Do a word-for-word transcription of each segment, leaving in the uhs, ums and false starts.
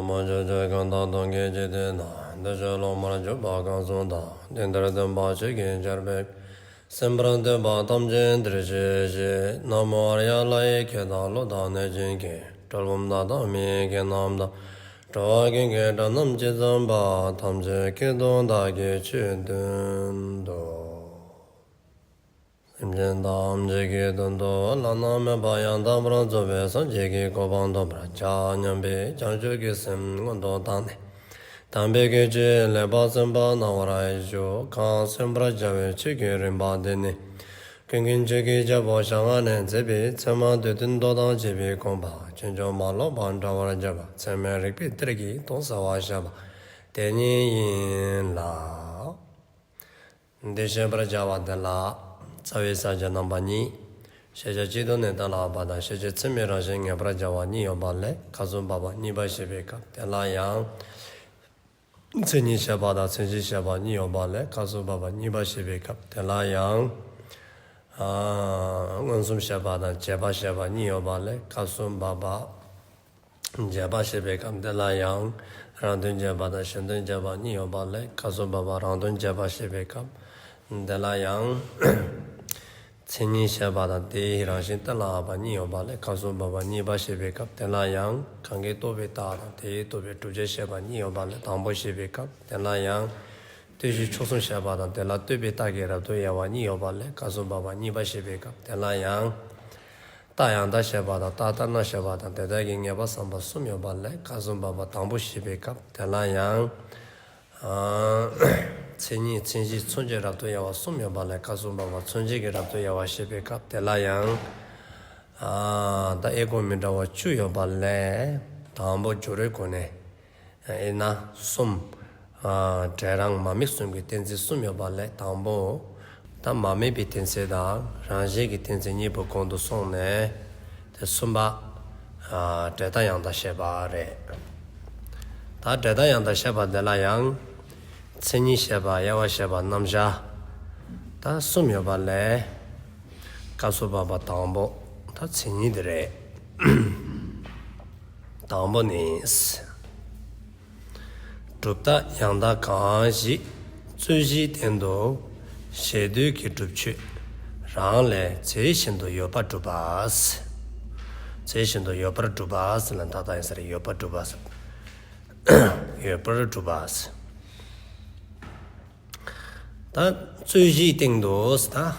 མ་བྱོན་ཆོས་སྐད་དང་དོན་གྱི་འཇིག་རྟེན་ན། བདེ་གཤེགས་སློབ་མར་གྱུར་པ་གང་སུ་དག། དེང་འདིར་སྟོན་པ་ཆོས་ཀྱི་ཆར་འབེབས། གསན་པར་འདོད་པ་ཐམས་ཅད་འདིར་གཤེགས་ཤིག། ན་མོ་ཨཱརྱ། ལྷ་ཡི་སྐད་དང་ཀླུ་དང་གནོད་སྦྱིན་སྐད། གྲུལ་བུམ་དག་དང་མི་ཡི་སྐད་རྣམས་དང་། འགྲོ་བ་ཀུན་གྱི་སྒྲ་རྣམས་ཇི་ཙམ་པ། ཐམས་ཅད་སྐད་དུ་བདག་གིས་ཆོས་བསྟན་ཏོ། སེམས་ཅན་ཐམས་ཅད་ཀྱི་དོན་དུ་བླ་ན་མེད་པ་ཡང་དག་པར་རྫོགས་པའི་སངས་རྒྱས་ཀྱི་གོ་འཕང་ཐོབ་པར་བྱ་སྙམ་པའི་བྱང་ཆུབ་ཀྱི་སེམས་མངོན་དུ་བཏང་ནས། དམ་པའི་དགེ་ཆོས་ལེགས་པར་གསན་པ་གནང་བར་ཞུ། གང་གསན་པར་བྱ་བའི་ཆོས་ཀྱི་རིམ་པ་འདི་ནི། ཀུན་མཁྱེན་ཆོས་ཀྱི་རྒྱལ་པོ་ཞལ་སྔ་ནས་མཛད་པའི་ཚད་མ་སྡེ་བདུན་མདོ་དང་བཅས་པའི་དགོངས་པ་ཕྱིན་ཅི་མ་ལོག་པར་འགྲེལ་བར་བྱ་བ་ཚད་མའི་རིགས་པའི་གཏེར་གྱི་དོན་གསལ་བར་བཤད་པ་དེ་ཉིད་ཡིན་ལ། འདི་བཤད་པར་བྱ་བ་དེ་ལ་རྩ་བའི་ས་བཅད་རྣམ་པ་གཉིས། ཤེས་བྱ་སྤྱི་ལྡོག་ནས་གཏན་ལ་དབབ་པ་དང་ཤེས་བྱེད་ཚད་མའི་རང་བཞིན་ངེས་པར་བྱ་བ་གཉིས་ཡོད་པ་ལས་སྐབས་སུ་བབ་པ་གཉིས་པ་བཤད་པའི་སྐབས་དེ་ལ་ཡང་། མཚན་ཉིད་བཤད་པ་དང་མཚན་གཞི་བཤད་པ་གཉིས་ཡོད་པ་ལས་སྐབས་སུ་བབ་པ་གཉིས་པ་བཤད་པའི་སྐབས་དེ་ལ་ཡང་། ཨ། མངོན་སུམ་བཤད་པ་དང་རྗེས་དཔག་བཤད་པ་གཉིས་ཡོད་པ་ལས་སྐབས་སུ་བབ་པ། རྗེས་དཔག་བཤད་པའི་སྐབས་འདི་ལ་ཡང་། རང་དོན་རྗེས་དཔག་དང་གཞན་དོན་རྗེས་དཔག་གཉིས་ཡོད་པ་ལས་སྐབས་སུ་བབ་པ་རང་དོན་རྗེས་དཔག་བཤད་པའི་སྐབས་འདི་ལ་ཡང་། མཚན་ཉིད་བཤད་པ་དང་དེའི་རང་བཞིན་གཏན་ལ་དབབ་པ་གཉིས་ཡོད་པ་ལས་སྐབས་སུ་བབ་པ་གཉིས་པ་བཤད་པའི་སྐབས་དེ་ལ་ཡང་། གང་གིས་རྟོགས་པའི་རྟགས་དང་དེས་རྟོགས་པའི་བསྒྲུབ་བྱ་བཤད་པ་གཉིས་ཡོད་པ་ལས་དང་པོ་བཤད་པའི་སྐབས་དེ་ལ་ཡང་། ལྟོས་གཞི་ཕྱོགས་གསུམ་བཤད་པ་དང་དེ་ལ་ལྟོས་པའི་རྟགས་ཀྱི་རབ་ཏུ་དབྱེ་བ་གཉིས་ཡོད་པ་ལས་སྐབས་སུ་བབ་པ་གཉིས་པ་བཤད་པའི་སྐབས་དེ་ལ་ཡང་། རྟགས་ཡང་དག་བཤད་པ་དང་རྟགས་ལྟར་སྣང་བཤད་པ་དང་དེ་དག་གི་ངེས་པ་བསམ་པ་གསུམ་ཡོད་པ་ལས་སྐབས་སུ་བབ་པ་དང་པོ་བཤད་པའི་སྐབས་དེ་ལ་ཡང་། ཨ། མཚན་ཉིད་མཚན་གཞི་མཚོན་བྱེད་རབ་ཏུ་དབྱེ་བ་གསུམ་ཡོད་པ་ལས་སྐབས་སུ་བབ་པ་མཚོན་བྱེད་ཀྱི་རབ་ཏུ་དབྱེ་བ་བཤད་པའི་སྐབས་དེ་ལ་ཡང་། ཨ། ད་དབྱེ་སྒོ་མི་འདྲ་བ་བཅུ་ཡོད་པ་ལས་དང་པོ་སྦྱོར་བའི་སྒོ་ནས། དབྱེ་ན་གསུམ། ཨ། འབྲས་རང་མ་དམིགས་གསུམ་གྱི་གཏན་ཚིགས་གསུམ་ཡོད་པ་ལས་དང་པོ། ད་མ་དམིགས་པའི་གཏན་ཚིགས་དང་རང་བཞིན་གྱི་གཏན་ཚིགས་གཉིས་པོ་གོང་དུ་སོང་ནས། དེ་གསུམ་པ། ཨ། འབྲས་རྟགས་ཡང་དག་བཤད་པ་རེད། ད་འབྲས་རྟགས་ཡང་དག་བཤད་པ་འདི་ལ་ཡང་། མཚན་ཉིད་བཤད་པ་དབྱེ་བ་བཤད་པ་རྣམ་གཞག་ད་གསུམ་ཡོད་པ་ལས། སྐབས་སུ་བབ་པ་དང་པོ། ད་མཚན་ཉིད་དེ་རེད། དང་པོ་ནི། སྒྲུབ་རྟགས་ཡང་དག་གང་ཞིག་རྩོད་གཞིའི་སྟེང་དུ་ཞེ་འདོད་ཀྱི་སྒྲུབ་ཆོས་རང་ལས་རྫས་གཞན་དུ་ཡོད་པར་སྒྲུབ་པ། རྫས་གཞན་དུ་ཡོད་པར་སྒྲུབ་པ་ཟེར་ལ་ད་ལྟ་ཡིན་ས་རེད། ཡོད་པར་སྒྲུབ་པ་ཟེར། ཡོད་པར་སྒྲུབ་པ་ཟེར། ད་རྩོད་གཞིའི་སྟེང་དུ་ཟེར་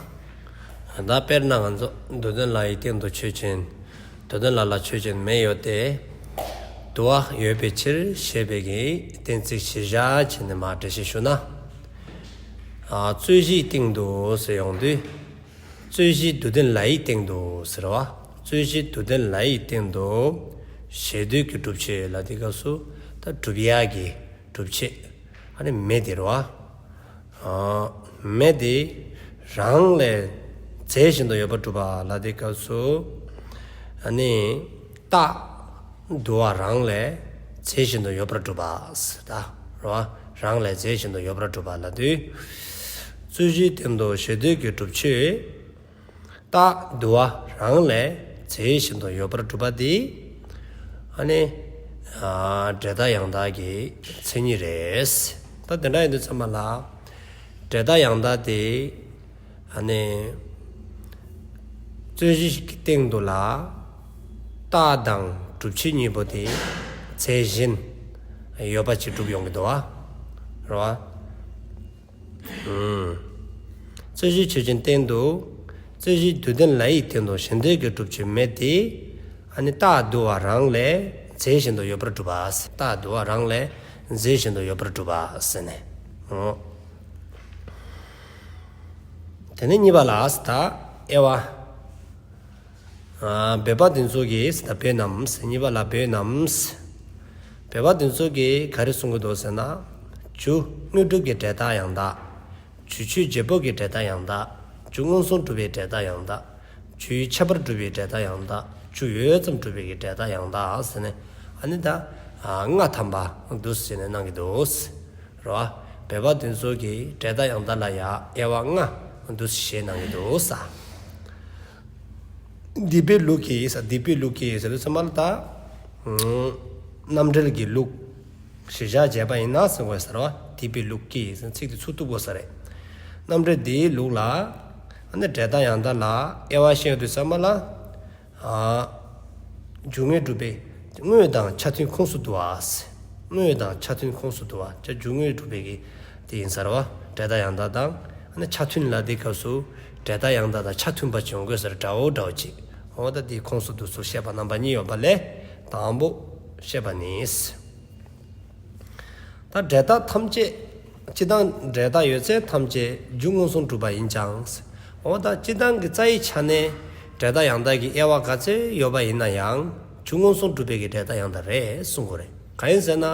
ད། ད་དཔེར་ན་ང་ཚོ་དུ་ལྡན་ལྷ་ཡི་སྟེང་དུ་ཆོས་ཅན། དུ་ལྡན་ལྷ་ལ་ཆོས་ཅན་མེ་ཡོད་དེ། དུ་བ་ཡོད་པའི་ཕྱིར་ཞེས་པའི་གི་གཏན་ཚིགས་གཞིར་བཞག་བྱས་ནས་མར་འགྲེལ་བཤད་ཞུ་ན། ཨ། རྩོད་གཞིའི་སྟེང་དུ་ཟེར་ཡོང་དུས། རྩོད་གཞི་དུ་ལྡན་ལྷ་ཡི་སྟེང་དུ་ཟེར་བ། རྩོད་གཞི་དུ་ལྡན་ལྷ་ཡི་སྟེང་དུ། ཞེ་འདོད་ཀྱི་སྒྲུབ་བྱེད་ལ་དེ་སྐབས་སུ་ད་སྒྲུབ་ཡག་གི་སྒྲུབ་བྱེད། ཨ་ནི་མེ་དེ་རེད་བ། ཨ། མེ་དེ་རང་ལས་རྫས་གཞན་དུ་ཡོད་པར་སྒྲུབ་པ་ལ་དེ་སྐབས་སུ། ཨ་ནི་རྟགས་དུ་བ་རང་ལས་རྫས་གཞན་དུ་ཡོད་པར་སྒྲུབ་པ་ཟེར་ད་རེད་བ། རང་ལས་རྫས་གཞན་དུ་ཡོད་པར་སྒྲུབ་པ་ལ་དེ། རྩོད་གཞིའི་སྟེང་དུ་ཞེ་འདོད་ཀྱི་སྒྲུབ་བྱེད། རྟགས་དུ་བ་རང་ལས་རྫས་གཞན་དུ་ཡོད་པར་སྒྲུབ་པ་དེ། ཨ་ནི། ཨ། འབྲས་རྟགས་ཡང་དག་གི་མཚན་ཉིད་རེད། ད་དེ་འདྲ་ཡིན་དུས་ཙམ་པ་ལ། འབྲས་རྟགས་ཡང་དག་དེ། ཨ་ནི། རྩོད་གཞི་ཞིག་གི་སྟེང་དུ་ལ། རྟགས་དང་སྒྲུབ་བྱེད་གཉིས་པོ་དེ། རྫས་གཞན། ཡོད་པ་ཅིག་སྒྲུབ་ཡོང་གི་འདུག་བ། རེད་བ། རྩོད་གཞི་ཆོས་ཅན་སྟེང་དུ། རྩོད་གཞི་དུ་ལྡན་ལྷ་ཡི་སྟེང་དུ་ཞེ་འདོད་ཀྱི་སྒྲུབ་བྱེད་མེ་དེ། ཨ་ནི་རྟགས་དུ་བ་རང་ལས་རྫས་གཞན་དུ་ཡོད་པར་སྒྲུབ་པ། རྟགས་དུ་བ་རང་ལས་རྫས་གཞན་དུ་ཡོད་པར་སྒྲུབ་པ་ཟེར་ནས། འོ། དེ་ནས་གཉིས་པ་ལ་ད་དབྱེ་བ། ཨ། འབད་པ་དེ་ཚོ་གིས་ད་འབད་རྣམས། གཉིས་པ་ལ་འབད་རྣམས། འབད་པ་དེ་ཚོ་གིས་ག་རེ་གསུང་གི་འདུག་ཟེར་ན། རྒྱུ་དངོས་གྲུབ་ཀྱི་འབྲས་རྟགས་ཡང་དག་རྒྱུ་ཆོས་བརྒྱད་པོ་གི་འབྲས་རྟགས་ཡང་དག་རྒྱུ་མངོན་སུམ་གྲུབ་པའི་འབྲས་རྟགས་ཡང་དག་རྒྱུའི་ཁྱད་པར་གྲུབ་པའི་འབྲས་རྟགས་ཡང་དག་རྒྱུ་ཡོད་ཙམ་གྲུབ་པའི་གི་འབྲས་རྟགས་ཡང་དག་ཟེར་ནས། ཨ་ནི་ད། ཨ། ལྔ་ཐམ་པ་འདུག་ཟེར་ནས་གནང་གི་འདུག་རེད་བ། འབད་པ་དེ་ཚོ་གིས་འབྲས་རྟགས་ཡང་དག་ལ་ཡང་དབྱེ་བ་ལྔ་འདུག་ཞེས་གནང་གི་འདུག་ས། སྡིག་པའི་ལུགས་ཀྱིས་ས། སྡིག་པའི་ལུགས་ཀྱིས་ཟེར་དུས་ཙམ་པ་ལ་ད། ཨུམ། རྣམ་འགྲེལ་གྱི་ལུགས་གཞིར་བཞག་བྱས་པ་ཡིན་ན་ཟེར་དགོས་ས་རེད་བ། འདས་པའི་ལུགས་ཀྱིས་ཟེར་ཚིག་དེ་ཚུར་གཏུབ་དགོས་ས་རེད། རྣམ་འགྲེལ་འདིའི་ལུགས་ལ་ཨ་ནི་འབྲས་རྟགས་ཡང་དག་ལ་དབྱེ་བ་བཤད་དུས་ཙམ་པ་ལ། ཨ། རྒྱུ་དངོས་སྒྲུབ་པའི་དངོས་དང་ཆ་མཐུན་ཁོངས་སུ་འདུ་བ། དངོས་དང་ཆ་མཐུན་ཁོངས་སུ་འདུ་བ། ཅེས་རྒྱུ་དངོས་སྒྲུབ་པའི་གི་དེ་ཡིན་ས་རེད་བ། འབྲས་རྟགས་ཡང་དག་དང་ཨ་ནི་ཆ་མཐུན་ལ་དེ་སྐབས་སུ་འབྲས་རྟགས་ཡང་དག་དང་ཆ་མཐུན་པ་ཅིག་ཡོང་དགོས་ས་རེད། འདྲ་བོ་འདྲ་བོ་ཅིག་འོ་ད་དེའི་ཁོངས་སུ་འདུ་ཚུལ་བཤད་པ་རྣམ་པ་གཉིས་ཡོད་པ་ལས་དང་པོ་བཤད་པ་ནི། ད་འབྲས་རྟགས་ཐམས་ཅད། སྤྱིར་བཏང་འབྲས་རྟགས་ཡོད་ཚད་ཐམས་ཅད་རྒྱུ་མངོན་སུམ་གྲུབ་པ་ཡིན་ཀྱང་། འོ་ད་སྤྱིར་བཏང་གི་རྩ་བའི་ཆ་ནས་འབྲས་རྟགས་ཡང་དག་གི་དབྱེ་བ་ག་ཚད་ཡོད་པ་ཡིན་ན་ཡང་རྒྱུ་མངོན་སུམ་གྲུབ་པའི་གི་འབྲས་རྟགས་ཡང་དག་རེད་གསུང་གི་རེད། གང་ཡིན་ཟེར་ན།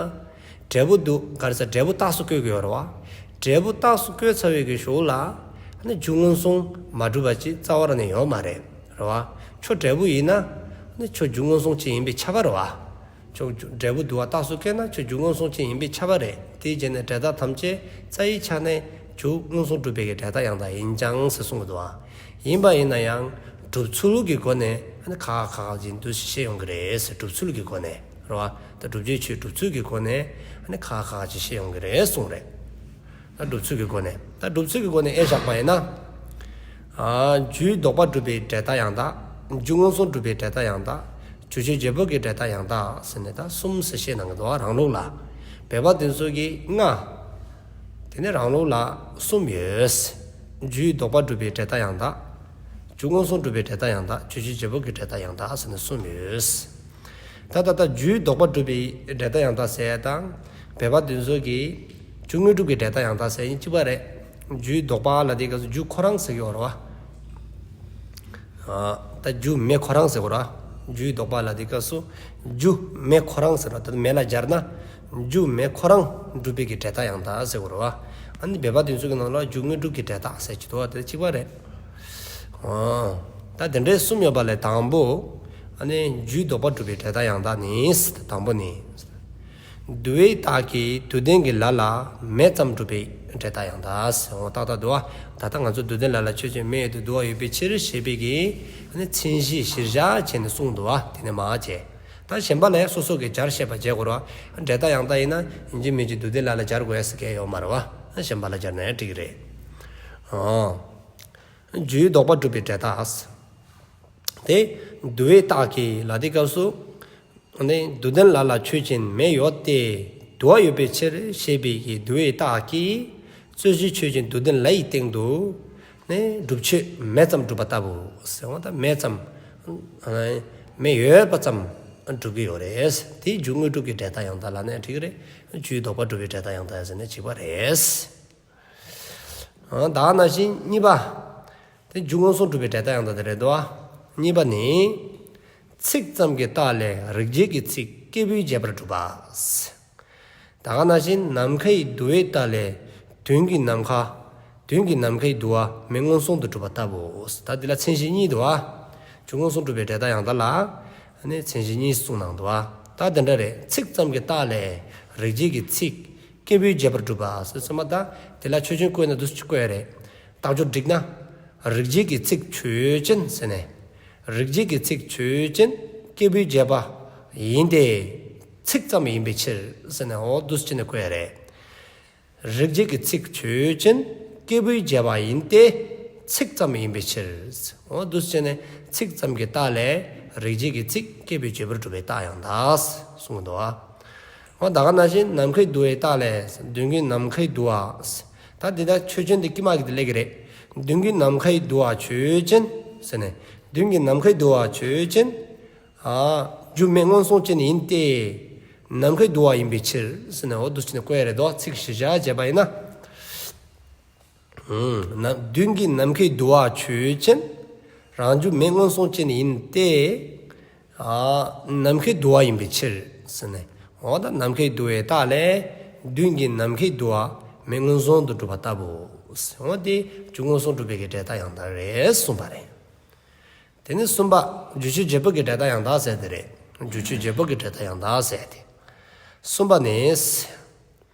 འབྲས་བུ་འདུག་ག་རེ་ཟེར། འབྲས་བུ་རྟགས་སུ་བཀོད་ཀྱི་ཡོད་རེད་བ། འབྲས་བུ་རྟགས་སུ་བཀོད་ཚར་བའི་གི་གཞུག་ལ་ནི་རྒྱུ་མངོན་སུམ་མ་གྲུབ་པ་ཅིག་རྩ་བ་རང་ནས་ཡོད་མ་རེད། རེད་བ། ཁྱོད་འབྲས་བུ་ཡིན་ན་ནི་ཁྱོད་རྒྱུ་མངོན་སུམ་ཅིག་ཡིན་པས་ཁྱབ་པ་རེད་བ། ཁྱོད་འབྲས་བུ་འདུ་བ་རྟགས་སུ་བཀོད་ན་ཁྱོད་རྒྱུ་མངོན་སུམ་ཅན་ཡིན་པས་ཁྱབ་པ་རེད། དེའི་རྗེས་ནས་འབྲས་རྟགས་ཐམས་ཅད་རྩ་བའི་ཆ་ནས་རྒྱུ་མངོན་སུམ་གྲུབ་པའི་གི་འབྲས་རྟགས་ཡང་དག་ཡིན་ཀྱང་ཟེར་གསུང་གི་འདུག་བ། ཡིན་པ་ཡིན་ན་ཡང་སྒྲུབ་ཚུལ་གྱི་སྒོ་ནས་ཨ་ནི་ཁ་ཁ་ཅིག་འདུ་ཤེས་ཡོང་གི་རེད་ཟེར། སྒྲུབ་ཚུལ་གྱི་སྒོ་ནས་རེད་བ། ད་སྒྲུབ་བྱའི་ཆོས་སྒྲུབ་ཚུལ་གྱི་སྒོ་ནས་ཨ་ནི་ཁ་ཁ་ཅིག་ཤེས་ཡོང་གི་རེད་གསུང་རེད། ད་སྒྲུབ་ཚུལ་གྱི་སྒོ་ནས། ད་སྒྲུབ་ཚུལ་གྱི་སྒོ་ནས་དབྱེ་བཞག་པ་ཡིན་ན། ཨ། རྒྱུའི་ལྡོག་པ་སྒྲུབ་པའི་འབྲས་རྟགས་ཡང་དག་རྒྱུ་མངོན་སུམ་གྲུབ་པའི་འབྲས་རྟགས་ཡང་དག་རྒྱུ་ཆོས་བྱེད་པོ་གི་འབྲས་རྟགས་ཡང་དག་ཟེར་ནས་ད་གསུམ་ཟེར་བཤད་གནང་གི་འདུག་བ། རང་ལུགས་ལ། བོད་པ་དེ་ཚོ་གིས་ལྔ། དེ་ནས་རང་ལུགས་ལ་གསུམ་ཡོད། རྒྱུའི་ལྡོག་པ་སྒྲུབ་པའི་འབྲས་རྟགས་ཡང་དག་རྒྱུ་མངོན་སུམ་གྲུབ་པའི་འབྲས་རྟགས་ཡང་དག་རྒྱུ་ཆོས་བྱེད་པོ་གི་འབྲས་རྟགས་ཡང་དག་ཟེར་ནས་གསུམ་ཡོད། ད་ད་ལྟ་རྒྱུའི་ལྡོག་པ་སྒྲུབ་པའི་འབྲས་རྟགས་ཡང་དག་ཟེར་ཡ་དང་། བོད་པ་དེ་ཚོ་གིས་རྒྱུ་དངོས་གྲུབ་ཀྱི་འབྲས་རྟགས་ཡང་དག་ཟེར་ཡིན་གཅིག་པ་རེད། རྒྱུའི་ལྡོག་པ་ལ་དེ་སྐབས་སུ་རྒྱུ་ཁོ་རང་ཟེར་གྱི་ཡོད་རེད་བ། ཨ། ད་རྒྱུ་མེ་ཁོ་རང་ཟེར་གྱི་ཡོད་རེད་བ། རྒྱུའི་ལྡོག་པ་ལ་དེ་སྐབས་སུ་རྒྱུ་མེ་ཁོ་རང་ཟེར་བ། ད་མེ་ལ་སྦྱར་ན་རྒྱུ་མེ་ཁོ་རང་གྲུབ་པའི་གི་འབྲས་རྟགས་ཡང་དག་ཟེར་གྱི་ཡོད་རེད་བ། ཨ་ནི་བོད་པ་དེ་ཚོ་གི་ནང་ལ་རྒྱུ་དངོས་གྲུབ་ཀྱི་འབྲས་རྟགས་ཟེར་གྱི་འདུག་བ། དེ་གཅིག་པ་རེད། ཨོ། ད་དེ་འདྲའི་གསུམ་ཡོད་པ་ལས་དང་པོ། ཨ་ནི་རྒྱུའི་ལྡོག་པ་སྒྲུབ་པའི་འབྲས་རྟགས་ཡང་དག་ནི། དང་པོ་ནི། དུ་བའི་རྟགས་ཀྱིས་དུ་ལྡན་གྱི་ལ་ལ་མེ་ཙམ་སྒྲུབ་པའི་འབྲས་རྟགས་ཡང་དག་ཟེར། འོ་ཏག་ཏག་འདུག་བ། ད་ལྟ་ང་ཚོ་དུ་ལྡན་ལ་ལ་ཆོས་ཅན། མེ་ཡོད་དེ་དུ་བ་ཡོད་པའི་ཕྱིར་ཞེས་པའི་གི་ཨ་ནི་མཚན་གཞི་གཞིར་བཞག་བྱས་ནས་གསུངས་འདུག་བ། དེ་ནས་མར་བྱས། ད་གཞན་པ་ལ་ཡང་སོ་སོ་གི་སྦྱར་ཤེས་པ་བྱེད་དགོས་རེད་བ། འབྲས་རྟགས་ཡང་དག་ཡིན་ན་ཡིན་གཅིག་མིན་གཅིག་དུ་ལྡན་ལ་ལ་སྦྱར་དགོས་ཟེར་མཁན་ཡོད་མ་རེད་བ། གཞན་པ་ལ་སྦྱར་ན་ཡང་འགྲིག་གི་རེད། ཨོ། རྒྱུའི་ལྡོག་པ་སྒྲུབ་པའི་འབྲས་རྟགས། དེ་དུ་བའི་རྟགས་ཀྱིས་ལ་དེ་སྐབས་སུ། ནི་དུ་ལྡན་ལ་ལ་ཆོས་ཅན། མེ་ཡོད་དེ་དུ་བ་ཡོད་པའི་ཕྱིར་ཞེས་པའི་གི་དུ་བའི་རྟགས་ཀྱིས་རྩོད་གཞི་ཆོས་ཅན་དུ་ལྡན་ལ་ཡི་སྟེང་དུ་ནི་སྒྲུབ་ཆོས་མེ་ཙམ་སྒྲུབ་པ་ལྟ་བུ་ཟེར་བ། ད་མེ་ཙམ། མེ་ཡོད་པ་ཙམ་སྒྲུབ་ཀྱི་ཡོད་རེད། དེ་རྒྱུ་དངོས་གྲུབ་ཀྱི་འབྲས་རྟགས་ཡང་དག་ལ་ནི་འགྲིག་གི་རེད། རྒྱུའི་ལྡོག་པ་སྒྲུབ་པའི་འབྲས་རྟགས་ཡང་དག་ཟེར་ནས་གཅིག་པ་རེད། ད་ག་ནང་བཞིན་གཉིས་པ། དེ་རྒྱུ་མངོན་སུམ་གྲུབ་པའི་འབྲས་རྟགས་ཡང་དག་དེ་རེད་དོ། གཉིས་པ་ནི། ཚིག་ཙམ་གྱི་རྟགས་ལས་རིགས་བརྒྱད་ཀྱི་ཚིག་སྐྱེས་བུའི་རྒྱས་པར་གྲུབ་པ། ད་ག་ནང་བཞིན་ནམ་མཁའི་དུ་བའི་རྟགས་ལས་མདུན་གྱི་ནམ་མཁའ། མདུན་གྱི་ནམ་མཁའི་དུ་བ་མེ་མངོན་སུམ་དུ་གྲུབ་པ་ལྟ་བུ། ད་འདི་ལ་མཚན་གཞི་གཉིས་འདུག་བ། རྒྱུ་མངོན་སུམ་གྲུབ་པའི་འབྲས་རྟགས་ཡང་དག་ལ་ནི་མཚན་གཞི་གཉིས་གསུངས་གནང་འདུག་བ། ད་དེ་འདྲ་རེད། ཚིག་ཙམ་གྱི་རྟགས་ལས་རིགས་བརྒྱད་ཀྱི་ཚིག་སྐྱེས་བུའི་རྒྱས་པར་གྲུབ་པ་ཟེར་ཙམ་པ། ད་དེ་ལ་ཆོས་ཅན་བཀོད་ན་འདུ་བཀོད་རེད། རྟགས་སྦྱོར་བསྒྲིགས་ན། རིགས་བརྒྱད་ཀྱི་ཚིག་ཆོས་ཅན་ཟེར་ནས། རིགས་བརྒྱད་ཀྱི་ཚིག་ཆོས་ཅན་སྐྱེས་བུའི་རྒྱས་པ་ཡིན་ཏེ། ཚིག་ཙམ་ཡིན་པའི་ཕྱིར་ཟེར་ནས། འོ་འདུ་བྱས་ནས་བཀོད་ཡ་རེད། རིགས་བརྒྱད་ཀྱི་ཚིག་ཆོས་ཅན་སྐྱེས་བུའི་རྒྱས་པ་ཡིན་ཏེ། ཚིག་ཙམ་ཡིན་པའི་ཕྱིར། འོ་འདུ་བྱས་ནས་ཚིག་ཙམ་གྱི་རྟགས་ལས་རིགས་བརྒྱད་ཀྱི་ཚིག་སྐྱེས་བུའི་རྒྱས་པར་གྲུབ་པའི་རྟགས་ཡང་དག་གསུངས་འདུག་བ། འོ་ད་ག་ནང་བཞིན་ནམ་མཁའི་དུ་བའི་རྟགས་ལས་མདུན་གྱི་ནམ་མཁའི་དུ་བ། ད་འདི་ལྟར་ཆོས་ཅན་དེ་དཀྱིལ་མ་གི་དེ་ལས་ཀྱི་རེད། མདུན་གྱི་ནམ་མཁའི་དུ་བ་ཆོས་ཅན་ཟེར་ནས། མདུན་གྱི་ནམ་མཁའི་དུ་བ་ཆོས་ཅན། ཨ། རྒྱུ་མེ་མངོན་སུམ་ཅན་ཡིན་ཏེ། ནམ་མཁའི་དུ་བ་ཡིན་པའི་ཕྱིར་ཟེར་ནས། འོ་འདུ་བྱས་ནས་བཀོད་ཡ་རེད་དོ། ཚིག་གཞིར་བཞག་བྱས་པ་ཡིན་ན། ཨུམ། ན། མདུན་གྱི་ནམ་མཁའི་དུ་བ་ཆོས་ཅན། རང་རྒྱུ་མེ་མངོན་སུམ་ཅན་ཡིན་ཏེ། ཨ། ནམ་མཁའི་དུ་བ་ཡིན་པའི་ཕྱིར་ཟེར་ནས། འོ་ད་ནམ་མཁའི་དུ་བའི་རྟགས་ལས་མདུན་གྱི་ནམ་མཁའི་དུ་བ་མེ་མངོན་སུམ་དུ་གྲུབ་པ་ལྟ་བུ། འོ་དེ་རྒྱུ་མངོན་སུམ་གྲུབ་པའི་གི་འབྲས་རྟགས་ཡང་དག་རེད་གསུངས་པ་རེད། དེ་ནས་གསུམ་པ། རྒྱུ་ཆོས་བྱེད་པོ་གི་འབྲས་རྟགས་ཡང་དག་ཟེར་དེ་རེད། རྒྱུ་ཆོས་བྱེད་པོ་གི་འབྲས་རྟགས་ཡང་དག་ཟེར་དེ། གསུམ་པ་ནི།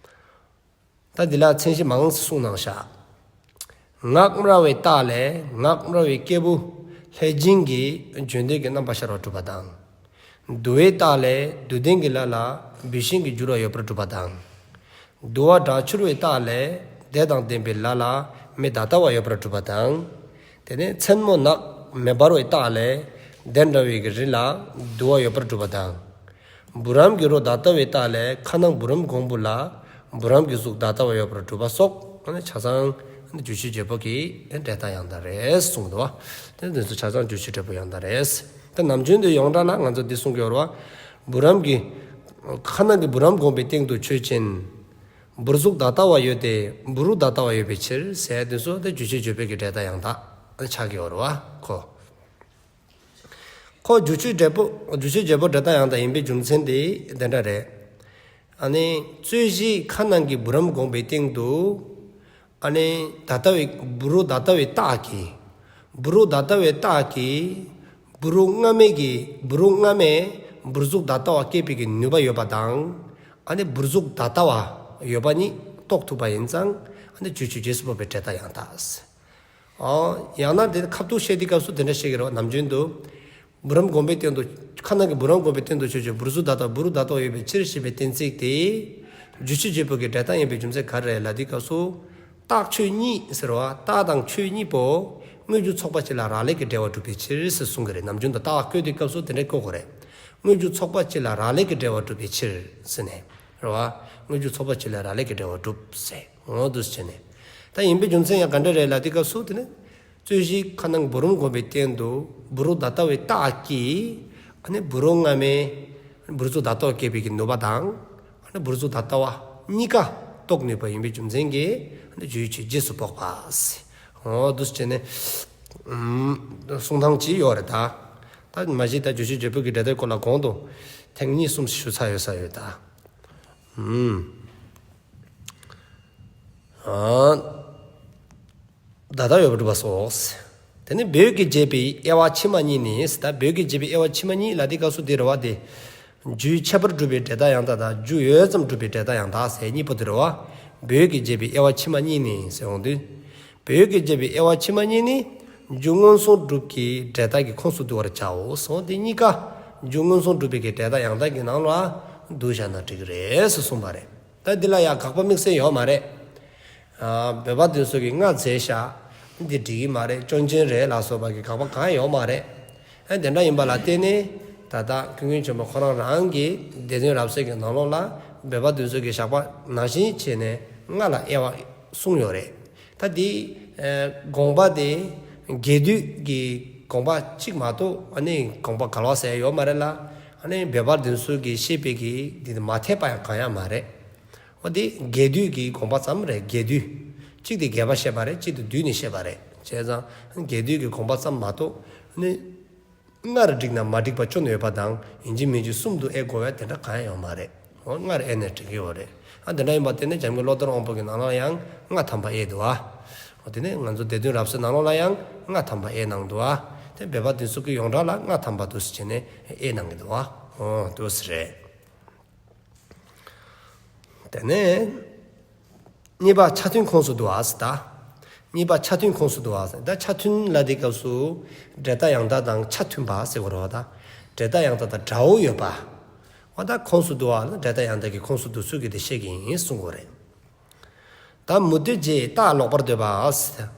ད་འདི་ལ་མཚན་གཞི་མང་ཙམ་གསུངས་གནང་བཞག་ངག་སྨྲ་བའི་རྟགས་ལས་ངག་སྨྲ་བའི་སྐྱེས་བུ་ལྷས་སྦྱིན་གྱི་བརྗོད་འདོད་ཀྱི་རྣམ་པ་ཤར་བར་གྲུབ་པ་དང་། དུ་བའི་རྟགས་ལས་དུ་ལྡན་གྱི་ལ་ལ་ བུད་ཤིང་གི་འགྱུར་བ་ཡོད་པར་གྲུབ་པ་དང་། དུ་བ་སྒྲ་འཕྱུར་བའི་རྟགས་ལས་དད་དང་ལྡན་པའི་ལ་ལ་མེ་ད་ལྟ་བ་ཡོད་པར་གྲུབ་པ་དང་། དེ་ནས་མཚན་མོ་ནག་མེ་འབར་བའི་རྟགས་ལས་དེ་འདྲ་བའི་གི་རི་ལ་དུ་བ་ཡོད་པར་གྲུབ་པ་དང་། བུ་རམ་གྱི་རོ་ད་ལྟ་བའི་རྟགས་ལས་ཁ་ནང་བུ་རམ་གོང་བུ་ལ་བུ་རམ་གྱི་གཟུགས་ད་ལྟ་བ་ཡོད་པར་གྲུབ་པ་སོགས་ཆ་ཚང་རྒྱུ་ཆོས་བརྗོད་པོ་གི་འབྲས་རྟགས་ཡང་དག་རེད་གསུངས་འདུག་བ། དེ་འདི་ཚོ་ཆ་ཚང་རྒྱུ་ཆོས་བརྗོད་པོ་ཡང་དག་རེད། དེ་ནམ་རྒྱུན་དུ་ཡོངས་གྲགས་ལ་ང་ཚོ་འདི་གསུང་གི་ཡོད་རེད་བ། བུ་རམ་གྱི་ཁ་ནང་གི་བུ་རམ་གོང་བུའི་སྟེང་དུ་ཆོས་ཅན། བུར་གཟུགས་ད་ལྟ་བ་ཡོད་དེ་བུ་རུ་ད་ལྟ་བ་ཡོད་པའི་ཕྱིར་ཟེར་དེ་ཚོ་དེ་རྒྱུ་ཆོས་བརྗོད་པོ་གི་འབྲས་རྟགས་ཡང་དག་ཆགས་ཀྱི་ཡོད་རེད་བ་ཁོ། ཁོ་རྒྱུ་ཆོས་བརྗོད་པོ་རྒྱུ་ཆོས་བརྗོད་པོ་འབྲས་རྟགས་ཡང་དག་ཡིན་པའི་རྒྱུ་མཚན་དེ་དེ་འདྲ་རེད། ཨ་ནི་རྩོད་གཞི་ཁ་ནང་གི་བུ་རམ་གོང་བུའི་སྟེང་དུ། ཨ་ནི་ད་ལྟ་བའི་བུ་རུ་ད་ལྟ་བའི་རྟགས་ཀྱིས། བུ་རུ་ད་ལྟ་བའི་རྟགས་ཀྱིས། བུ་རུ་སྔ་མའི་གི་བུ་རུ་སྔ་མས་བུར་གཟུགས་ད་ལྟ་བ་སྐྱེད་པའི་གི་ནུས་པ་ཡོད་པ་དང་། ཨ་ནི་བུར་གཟུགས་ད་ལྟ་བ་ཡོད་པ་གཉིས་རྟོགས་ཐུབ་པ་ཡིན་ཙང་། ཨ་ནི་རྒྱུ་ཆོས་རྗེས་སུ་དཔོག་པའི་འབྲས་རྟགས་ཡང་དག་ཨོ། ཡང་ན་དེ་ཁ་ཐུག་བཤད་དུས་སྐབས་སུ་དེ་འདྲ་བཤད་ཀྱི་རེད་བ་ནམ་རྒྱུན་དུ། བུ་རམ་གོང་བུའི་སྟེང་དུ། ཁ་ནང་གི་བུ་རམ་གོང་བུའི་སྟེང་དུ་ཆོས་ཅན། བུར་གཟུགས་ད་ལྟ་བུ་རུ་ད་ལྟ་ཡོད་པའི་ཕྱིར་ཞེས་པའི་གཏན་ཚིགས་དེ། རྒྱུ་ཆོས་བརྗོད་པོ་གི་འབྲས་རྟགས་ཡིན་པའི་རྒྱུ་མཚན་ག་རེ་རེད་ལབ་དུས་སྐབས་སུ། རྟགས་ཆོས་གཉིས་ཟེར་བ་རྟགས་དང་ཆོས་གཉིས་པོ། དངོས་རྒྱུ་ཚོགས་པ་གཅིག་ལ་རག་ལས་ཀྱི་འབྲེལ་བ་གྲུབ་པའི་ཕྱིར་ཟེར་གསུང་གི་རེད། ནམ་རྒྱུན་དུ་རྟགས་བཀོད་དུས་སྐབས་སུ་དེ་འདྲ་བཀོད་དགོས་རེད། དངོས་རྒྱུ་ཚོགས་པ་གཅིག་ལ་རག་ལས་ཀྱི་འབྲེལ་བ་གྲུབ་པའི་ཕྱིར་ཟེར་ནས། རེད་བ། དངོས་རྒྱུ་ཚོགས་པ་གཅིག་ལ་རག་ལས་ཀྱི་འབྲེལ་བ་གྲུབ་ཟེར། འོ་འདུག་སེ་བྱས་ནས། ད་ཡིན་པའི་རྒྱུ་མཚན་ཡང་ག་འདྲ་རེད་ལབ་དུས་སྐབས་སུ་དེ་ནི། རྩོད་གཞི་ཁ་ནང་བུ་རུ་གོང་བུའི་སྟེང་དུ་བུ་རུ་ད་ལྟ་བའི་རྟགས་ཀྱིས། ཨ་ནི་བུ་རུ་སྔ་མའི་བུར་གཟུགས་ད་ལྟ་བ་སྐྱེད་པའི་གི་ནུས་པ་དང་། ཨ་ནི་བུར་གཟུགས་ད་ལྟ་བ་གཉིས་ཀ་རྟོགས་ནུས་པ་ཡིན་པའི་རྒྱུ་མཚན་གྱིས། ཨ་ནི་རྒྱུ་ཆོས་རྗེས་སུ་དཔོག་པ། འོ་འདུག་སེ་བྱས་ནས། ཨུམ། གསུང་སྟངས་ཅིག་ཡོད་རེད་ད། ད་མ་གཞི་ད་རྒྱུ་ཆོས་བརྗོད་པོ་གི་འབྲས་རྟགས་སྐོར་ལ་གོང་དུ་ཐེངས་གཉིས་གསུམ་ཞུ་ཚར་ཡོད་ས་ཡོད་ད། ཨུམ། ཨ། ད་ལྟ་ཡོད་པར་གྲུབ་པ་སོགས། དེ་ནི་བོད་ཀྱི་བྱེད་པའི་དབྱེ་བ་ཕྱི་མ་གཉིས་ནི་ཟེར། ད་བོད་ཀྱི་བྱེད་པའི་དབྱེ་བ་ཕྱི་མ་གཉིས་ལབ་དུས་སྐབས་སུ་དེ་རེད་བ་དེ། རྒྱུའི་ཁྱད་པར་སྒྲུབ་པའི་འབྲས་རྟགས་ཡང་དག་དང་རྒྱུ་ཡོད་ཙམ་སྒྲུབ་པའི་འབྲས་རྟགས་ཡང་དག་ཟེར་གཉིས་པོ་དེ་རེད་བ། བོད་ཀྱི་བྱེད་པའི་དབྱེ་བ་ཕྱི་མ་གཉིས་ནི་ཟེར་འོང་དུས། བོད་ཀྱི་བྱེད་པའི་དབྱེ་བ་ཕྱི་མ་གཉིས་ནི། རྒྱུ་མངོན་སུམ་སྒྲུབ་ཀྱི་འབྲས་རྟགས་ཀྱི་ཁོངས་སུ་བསྡུ་བར་བྱའོ་གསུངས། དེ་གཉིས་ཀ་རྒྱུ་མངོན་སུམ་སྒྲུབ་པའི་གི་འབྲས་རྟགས་ཡང་དག་གི་ནང་ལ་བསྡུ་བཞག་ན་འགྲིག་གི་རེད་ཟེར་གསུངས་པ་རེད། ད་འདི་ལ་ཡང་དགག་པ་དམིགས་བསལ་ཡོད་མ་རེད། ཨ། བོད་པ་དེ་ཚོ་གིས་ང་རྫས་བཞག་འདི་འགྲིག་གི་མ་རེད། སྐྱོན་ཅན་རེད་ལ་སོགས་པ་གི་དགག་པ་གང་ཡང་ཡོད་མ་རེད། ཨ། དེ་འདྲ་ཡིན་པ་ལ་བརྟེན་ནས་ད་ལྟ་ཀུན་མཁྱེན་ཆེན་པོ་ཁོ་རང་རང་གི་སྡེ་བདུན་རབ་གསལ་གྱི་ནང་ལོགས་ལ་བོད་པ་དེ་ཚོ་གིས་བཞག་པ་ནང་བཞིན་བྱས་ནས་ལྔ་ལ་དབྱེ་བ་གསུངས་ཡོད་རེད། ད་འདི། ཨ། དགོངས་པ་དེ་རྒྱས་བསྡུས་ཀྱི་དགོངས་པ་གཅིག་མ་གཏོགས་ཨ་ནི་དགོངས་པ་ག་ལ་བ་ཟེར་ཡོད་མ་རེད་ལ། ཨ་ནི་བོད་པ་དེ་ཚོ་གིས་བཤད་པའི་གི་འདི་མ་འཐད་པ་ཡང་གང་ཡང་མ་རེད། འོ་དེ་རྒྱས་བསྡུས་ཀྱི་དགོངས་པ་ཙམ་རེད། རྒྱས་བསྡུས། གཅིག་དེ་རྒྱས་པ་བཤད་པ་རེད། གཅིག་དེ་བསྡུས་ནས་བཤད་པ་རེད། བྱས་ཙང་རྒྱས་བསྡུས་ཀྱི་དགོངས་པ་ཙམ་མ་གཏོགས་ནི། སྔར་འགྲིག་ན་མ་འགྲིག་པ་སྐྱོན་ཡོད་པ་དང་ཡིན་གཅིག་མིན་གཅིག་གསུམ་དུ་དབྱེ་དགོས་པ་དེ་འདྲ་གང་ཡང་ཡོད་མ་རེད། འོ་སྔར་དབྱེ་ནས་འགྲིག་གི་ཡོད་རེད། ཨ་དེ་འདྲ་ཡིན་པ་དེ་ནི་འཇམ་མགོན་བློ་ལྡན་དབང་པོ་གི་ནང་ལ་ཡང་ལྔ་ཐམ་པ་དབྱེ་འདུག་ཨ། འོ་དེ་ནི་ང་ཚོ་སྡེ་བདུན་རབ་གསལ་ནང་ལོགས་ལ་ཡང་ལྔ་ཐམ་པ་དབྱེ་གནང་འདུག་ཨ། དེ་བོད་པ་དེ་ཚོ་གི་ཡོངས་གྲགས་ལ་ལྔ་ཐམ་པ་འདུག་ཟེར་བྱས་ནས་དབྱེ་གནང་གི་འདུག་ཨ། འོ་འདུག་ཟེར་རེད། དེ་ནས་གཉིས་པ་ཆ་མཐུན་ཁོངས་སུ་བསྡུ་བ་ཟེར་ད། གཉིས་པ་ཆ་མཐུན་ཁོངས་སུ་བསྡུ་བ་ཟེར། ད་ཆ་མཐུན་ལབ་དུས་སྐབས་སུ་འབྲས་རྟགས་ཡང་དག་དང་ཆ་མཐུན་པ་ཟེར་དགོས་རེད་བ་ད། འབྲས་རྟགས་ཡང་དག་དང་འདྲ་བོ་ཡོད་པ། འོ་ད་ཁོངས་སུ་བསྡུ་བ་ལ་འབྲས་རྟགས་ཡང་དག་གི་ཁོངས་སུ་བསྡུ་ཚུལ་གྱི་དེ་བཤད་ཀྱི་ཡིན་གསུང་དགོས་རེད། ད་མུ་སྟེགས་བྱེད་རྟགས་ལོག་པར་འདོད་པ་ཟེར།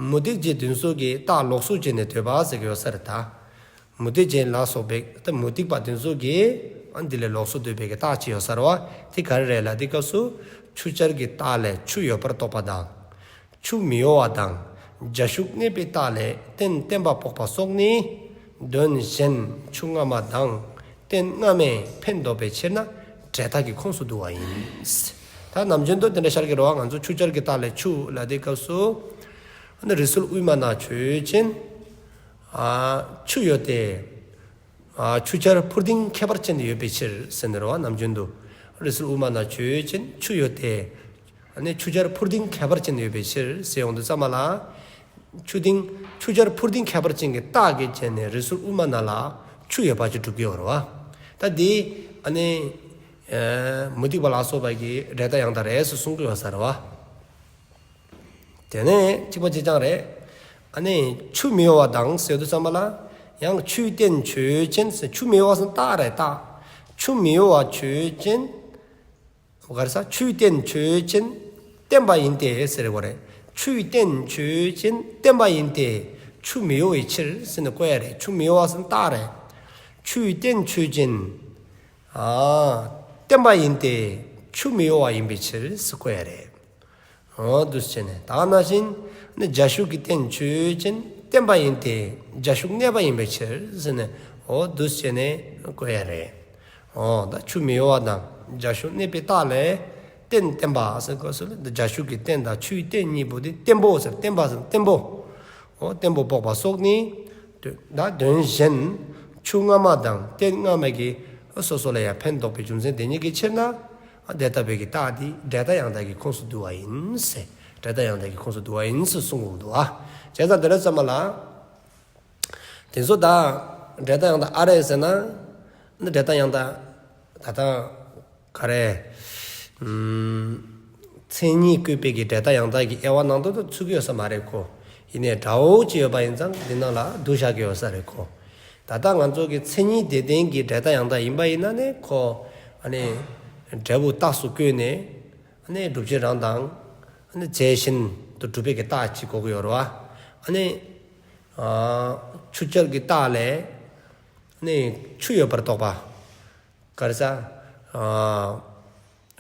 མུ་སྟེགས་བྱེད་དེ་ཚོ་གིས་རྟགས་ལོགས་སུ་བྱས་ནས་འདོད་པ་ཟེར་གྱི་ཡོད་ས་རེད་ད། མུ་སྟེགས་ཅན་ལ་སོགས་པའི་ད་མུ་སྟེགས་པ་དེ་ཚོ་གིས་ཨ་འདི་ལས་ལོགས་སུ་འདོད་པའི་གི་རྟགས་ཅིག་ཡོད་ས་རེད་བ། དེ་ག་རེ་རེད་ལབ་དུས་སྐབས་སུ་ཆུ་སྦྱར་གྱི་རྟགས་ལས་ཆུ་ཡོད་པར་རྟོགས་པ་དང་། ཆུ་མི་གཡོ་བ་དང་རྒྱ་ཤུག་གནས་པའི་རྟགས་ལས་རྟེན་བརྟན་པ་དཔོག་པ་སོགས་ནི། དོན་གཞན་ཆུ་སྔ་མ་དང་རྟེན་སྔ་མས་ཕན་འདོགས་པའི་ཕྱིར་ན་འབྲས་རྟགས་ཀྱི་ཁོངས་སུ་བསྡུ་བ་ཡིན། ད་ནམ་རྒྱུན་དུ་དེ་འདྲ་ཤར་གྱི་རེད་བ། ང་ཚོ་ཆུ་སྦྱར་གྱི་རྟགས་ལས་ཆུ་ལབ་དུས་སྐབས་སུ། ཨ་ནི་རི་སུལ་དབུས་མ་ན་ཆོས་ཅན། ཨ། ཆུ་ཡོད་དེ། ཨ། ཆུ་སྦྱར་འཕུར་ལྡིང་ཁྱད་པར་ཅན་དུ་ཡོད་པའི་ཕྱིར་ཟེར་ནི་རེད་བ། ནམ་རྒྱུན་དུ་རི་སུལ་དབུས་མ་ན་ཆོས་ཅན་ཆུ་ཡོད་དེ། ཨ་ནི་ཆུ་སྦྱར་འཕུར་ལྡིང་ཁྱད་པར་ཅན་དུ་ཡོད་པའི་ཕྱིར་ཟེར་ཡོང་དུས་ཙམ་པ་ལ། ཆུ་ལྡིང་། ཆུ་སྦྱར་འཕུར་ལྡིང་ཁྱད་པར་ཅན་གྱི་རྟགས་ཀྱིས་བྱས་ནས་རི་སུལ་དབུས་མ་ན་ལ་ཆུ་ཡོད་པ་ཅིག་སྒྲུབ་ཀྱི་ཡོད་རེད་བ། ད་འདི་ཨ་ནི་ཨ་མུ་སྟེགས་པ་ལ་སོགས་པ་གིས་འབྲས་རྟགས་ཡང་དག་རེད་ཟེར་གསུང་གི་ཡོད་ས་རེད་བ། དེ་ནས་གཅིག་པ་གཅིག་རྐྱང་རེད། ཨ་ནི་ཆུ་མི་གཡོ་བ་དང་ཟེར་དུས་ཙམ་པ་ལ་ཡང་ཆུའི་རྟེན་ཆོས་ཅན་ཟེར། ཆུ་མི་གཡོ་བ་ཟེར་རྟགས་རེད་རྟགས། ཆུ་མི་གཡོ་བ་ཆོས་ཅན། ག་རེ་ཟ། ཆུས་བརྟེན་ཆོས་ཅན། བརྟེན་པ་ཡིན་ཏེ་ཟེར་བ་རེད། ཆུས་བརྟེན་ཆོས་ཅན་བརྟེན་པ་ཡིན་ཏེ། ཆུ་མི་གཡོ་བའི་ཕྱིར་ཟེར་ནས་བཀོད་ཡ་རེད། ཆུ་མི་གཡོ་བ་ཟེར་ན་རྟགས་རེད། ཆུས་བརྟེན་ཆོས་ཅན། ཨ། བརྟེན་པ་ཡིན་ཏེ། ཆུ་མི་གཡོ་བ་ཡིན་པའི་ཕྱིར་ཟེར་བཀོད་ཡ་རེད། འོ་འདུག་སེ་བྱས་ནས། ད་ག་ནང་བཞིན་ནི་རྒྱ་ཤུག་གིས་བརྟེན་ཆོས་ཅན་བརྟེན་པ་ཡིན་ཏེ། རྒྱ་ཤུག་གནས་པ་ཡིན་པའི་ཕྱིར་ཟེར་ནས། འོ་འདུག་སེ་བྱས་ནས་བཀོད་ཡ་རེད། འོ་ད་ཆུ་མི་གཡོ་བ་དང་རྒྱ་ཤུག་གནས་པའི་རྟགས་ལས་བརྟེན་བརྟེན་པ་ཟེར་དགོས་སོ། རྒྱ་ཤུག་གི་བརྟེན་དང་ཆུའི་བརྟེན་གཉིས་པོ་དེ་བརྟེན་པོ་ཟེར། བརྟེན་པ་ཟེར་བརྟེན་པོ། འོ་བརྟེན་པོ་དཔོག་པ་སོགས་ནི། ད་དོན་གཞན་ཆུ་སྔ་མ་དང་རྟེན་སྔ་མ་གི་སོ་སོ་ལ་ཡང་ཕན་འདོགས་པའི་རྒྱུ་མཚན་དེ་ཉིད་ཀྱི་ཕྱིར་ན། དེ་ལྟ་བུའི་གི་རྟགས་འདི་འབྲས་རྟགས་ཡང་དག་གི་ཁོངས་སུ་འདུ་བ་ཡིན་ཟེར། འབྲས་རྟགས་ཡང་དག་གི་ཁོངས་སུ་འདུ་བ་ཡིན་ཟེར་གསུང་གི་འདུག་ཨ། བྱས་ཙང་དེ་འདྲ་ཙམ་མ་ལ། དེ་ཚོ་ད་འབྲས་རྟགས་ཡང་དག་ཨ་རེད་ཟེར་ན། འདི་འབྲས་རྟགས་ཡང་དག་ད་ལྟ་ག་རེ། ཨུམ། མཚན་ཉིད་བཀོད་པའི་གི་འབྲས་རྟགས་ཡང་དག་གི་དབྱེ་བ་ནང་དུ་ཚུད་ཀྱི་ཡོད་ས་མ་རེད་ཁོ། ཡིན་ནའི་འདྲ་བོ་ཅིག་ཡོད་པ་ཡིན་ཙང་འདི་ནང་ལ་བསྡུ་བཞག་གི་ཡོད་ས་རེད་ཁོ། ད་ལྟ་ང་ཚོ་གི་མཚན་ཉིད་དེ་ལྡན་གྱི་འབྲས་རྟགས་ཡང་དག་ཡིན་པ་ཡིན་ན་ནི་ཁོ། ཨ་ནི། འབྲས་བུ་རྟགས་སུ་བཀོད་ནས། ཨ་ནི་སྒྲུབ་བྱེད་རང་དང་། ཨ་ནི་རྫས་གཞན་དུ་སྒྲུབ་པའི་གི་རྟགས་ཅིག་དགོས་ཀྱི་ཡོད་རེད་བ། ཨ་ནི། ཨ། ཆུ་སྦྱོར་གྱི་རྟགས་ལས། ཨ་ནི་ཆུ་ཡོད་པར་རྟོགས་པ། ག་རེ་ཟ། ཨ།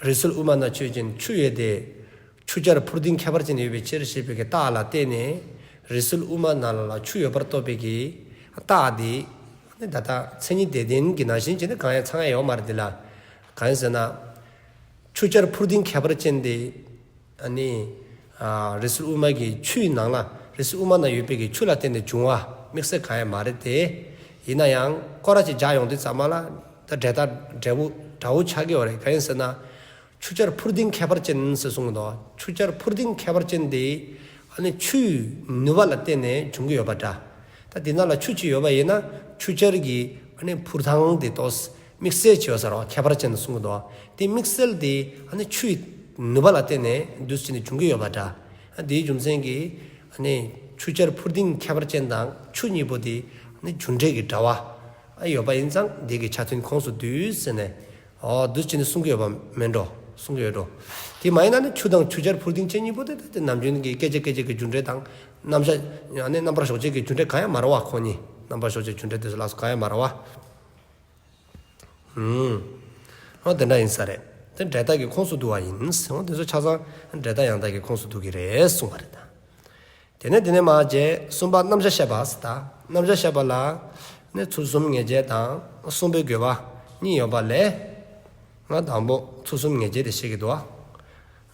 རི་སུལ་དབུ་མ་ན་ཆོས་ཅན་ཆུ་ཡོད་དེ། ཆུ་སྦྱར་འཕུར་ལྡིང་ཁྱད་པར་ཅན་ཡོད་པའི་ཕྱིར་ཞེས་པའི་གི་རྟགས་ལ་བརྟེན་ནས། རི་སུལ་དབུ་མ་ན་ལ་ལ་ཆུ་ཡོད་པར་རྟོགས་པའི་གི་རྟགས་དེ། ནི་ད་ལྟ་མཚན་ཉིད་དེ་ལྡན་གྱི་ནང་བཞིན་བྱས་ནས་གང་ཡང་ཚང་ཡ་ཡོད་མ་རེད་དེ་ལ། གང་ཡིན་ཟེར་ན། ཆུ་སྦྱར་འཕུར་ལྡིང་ཁྱད་པར་ཅན་དེ། ཨ་ནི། ཨ། རི་སུལ་དབུ་མ་གི་ཆུའི་ནང་ལ། རི་སུལ་དབུ་མ་ན་ཡོད་པའི་གི་ཆུ་ལ་བརྟེན་ནས་བྱུང་བ་དམིགས་བསལ་གང་ཡང་མ་རེད་དེ། ཡིན་ན་ཡང་སྐོར་ར་ཅིག་རྒྱག་ཡོང་དུས་ཙམ་མ་ལ། ད་འབྲས་རྟགས་འབྲས་བུ་འདྲ་བོ་ཆགས་ཀྱི་ཡོད་རེད། གང་ཡིན་ཟེར་ན། ཆུ་སྦྱར་འཕུར་ལྡིང་ཁྱད་པར་ཅན་ཟེར་གསུངས་འདུག་ཆུ་སྦྱར་འཕུར་ལྡིང་ཁྱད་པར་ཅན་དེ། ཨ་ནི་ཆུའི་ནུས་པ་ལ་བརྟེན་ནས་འབྱུང་གི་ཡོད་པ་འདྲ། ད་དེ་ནང་ལ་ཆུ་ཅིག་ཡོད་པ་ཡིན་ན་ཆུ་སྦྱར་གྱི་ཨ་ནི་འཕུར་སྟངས་དེ་ཏོག་དམིགས་བསལ་ཅིག་ཡོད་ས་རེད་བ། ཁྱད་པར་ཅན་དུ་གསུངས་འདུག་དེ་དམིགས་བསལ་དེ་ཨ་ནི་ཆུའི་ནུས་པ་ལ་བརྟེན་ནས་འདུས་བྱས་ནས་འབྱུང་གི་ཡོད་པ་འདྲ། ཨ། དེའི་རྒྱུ་མཚན་གྱིས་ཨ་ནི་ཆུ་སྦྱར་འཕུར་ལྡིང་ཁྱད་པར་ཅན་དང་ཆུ་གཉིས་པོ་དེ་ཨ་ནི་རྒྱུ་འབྲས་ཀྱི་འབྲེལ་བ་ཨ་ཡོད་པ་ཡིན་ཙང་དེ་གི་ཆ་མཐུན་ཁོངས་སུ་འདུས་ཟེར་ནས། ཨོ། འདུས་བྱས་ནས་གསུང་གི་ཡོད་པ་མིན་འགྲོ། གསུང་གི་ཡོད་འགྲོ། དེ་མ་ཡིན་ན་ནི་ཆུ་དང་ཆུ་སྦྱར་འཕུར་ལྡིང་བཅས་གཉིས་པོ་དེ་དེ་ནམ་རྒྱུན་གྱི་སྐད་ཅིག་སྐད་ཅིག་གི་རྒྱུ་འབྲས་དང་རྣམ་གཞག་ཡང་ནི་རྣམ་པར་གཞག་བྱེད་ཀྱི་རྒྱུ་འབྲས་གང་ཡང་མ་རེད་བ། ཁོ་གཉིས་རྣམ་པར་གཞག་བྱེད་རྒྱུ་འབྲས་དེ་ཚོ་ལ་སོགས་གང་ཡང་མ་རེད་བ། ཨུམ། ཨོ་དེ་འདྲ་ཡིན་ས་རེད། དེ་འབྲས་རྟགས་ཀྱི་ཁོངས་སུ་འདུ་བ་ཡིན། ཨོ་དེ་ཚོ་ཆ་ཚང་འབྲས་རྟགས་ཡང་དག་གི་ཁོངས་སུ་འདུ་གི་རེད་གསུངས་པ་རེད་ད། དེ་ནས་དེ་ནས་མར་རྗེས་གསུམ་པ་རྣམ་གཞག་བཤད་པ་ཟེར་ད། རྣམ་གཞག་བཤད་པ་ལ་ནི་ཚུལ་གསུམ་ངེས་བྱེད་དང་གསུངས་པའི་དགོས་པ་གཉིས་ཡོད་པ་ལས། ང་དང་པོ་ཚུལ་གསུམ་ངེས་བྱེད་དེ་བཤད་ཀྱི་འདུག་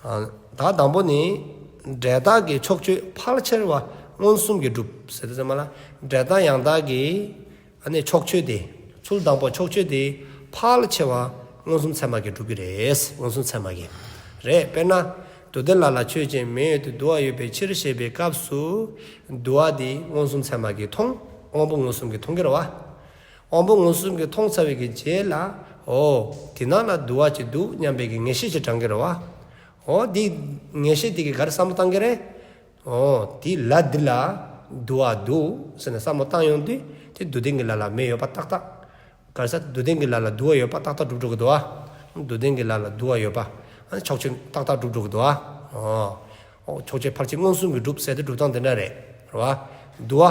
ཨ། ད་དང་པོ་ནི། འབྲས་རྟགས་ཀྱི་ཕྱོགས་ཆོས་ཕལ་ཆེར་བ་མངོན་སུམ་གྱིས་གྲུབ་ཟེར་དུས་ཙམ་པ་ལ། འབྲས་རྟགས་ཡང་དག་གི་ཨ་ནི་ཕྱོགས་ཆོས་དེ། ཚུལ་དང་པོ་ཕྱོགས་ཆོས་དེ་ཕལ་ཆེ་བ་མངོན་སུམ་ཚད་མ་གིས་གྲུབ་ཀྱི་རེད། མངོན་སུམ་ཚད་མ་གིས་རེད། དཔེར་ན། དུ་ལྡན་ལ་ལ་ཆོས་ཅན་མེ་ཡོད་དེ་དུ་བ་ཡོད་པའི་ཕྱིར་ཞེས་པའི་སྐབས་སུ། དུ་བ་དེ་མངོན་སུམ་ཚད་མ་གིས་མཐོང་། དབང་པོ་མངོན་སུམ་གྱིས་མཐོང་གི་རེད་བ། དབང་པོ་མངོན་སུམ་གྱིས་མཐོང་ཚར་བའི་གི་རྗེས་ལ། ཨོ། དེ་ནང་ལ་དུ་བ་ཅིག་འདུག་སྙམ་པའི་གི་ངེས་ཤེས་ཅིག་དྲངས་ཀྱི་རེད་བ། ཨོ། དེ་ངེས་ཤེས་དེ་གིས་ག་རེ་བསམ་བློ་བཏང་གི་རེད། ཨོ། དེ་ལ་འདི་ལ་དུ་བ་འདུག་ཟེར་ནས་བསམ་བློ་བཏང་ཡོང་དུས་དེ་དུ་ལྡན་གྱི་ལ་ལ་མེ་ཡོད་པ་ཏག་ཏག་ག་རེ་ཟ། དུ་ལྡན་གྱི་ལ་ལ་དུ་བ་ཡོད་པ་ཏག་ཏག་གྲུབ་འགྲོ་གི་འདུག་ཨ། དུ་ལྡན་གྱི་ལ་ལ་དུ་བ་ཡོད་པ། ཨ། ཕྱོགས་ཆོས་ཏག་ཏག་གྲུབ་འགྲོ་གི་འདུག་ཨ། ཨོ། ཨོ། ཕྱོགས་ཆོས་ཕལ་ཆེར་མངོན་སུམ་གྱིས་གྲུབ་ཟེར་ཏེ་གྲུབ་སྟངས་དེ་འདྲ་རེད། རེད་བ། དུ་བ་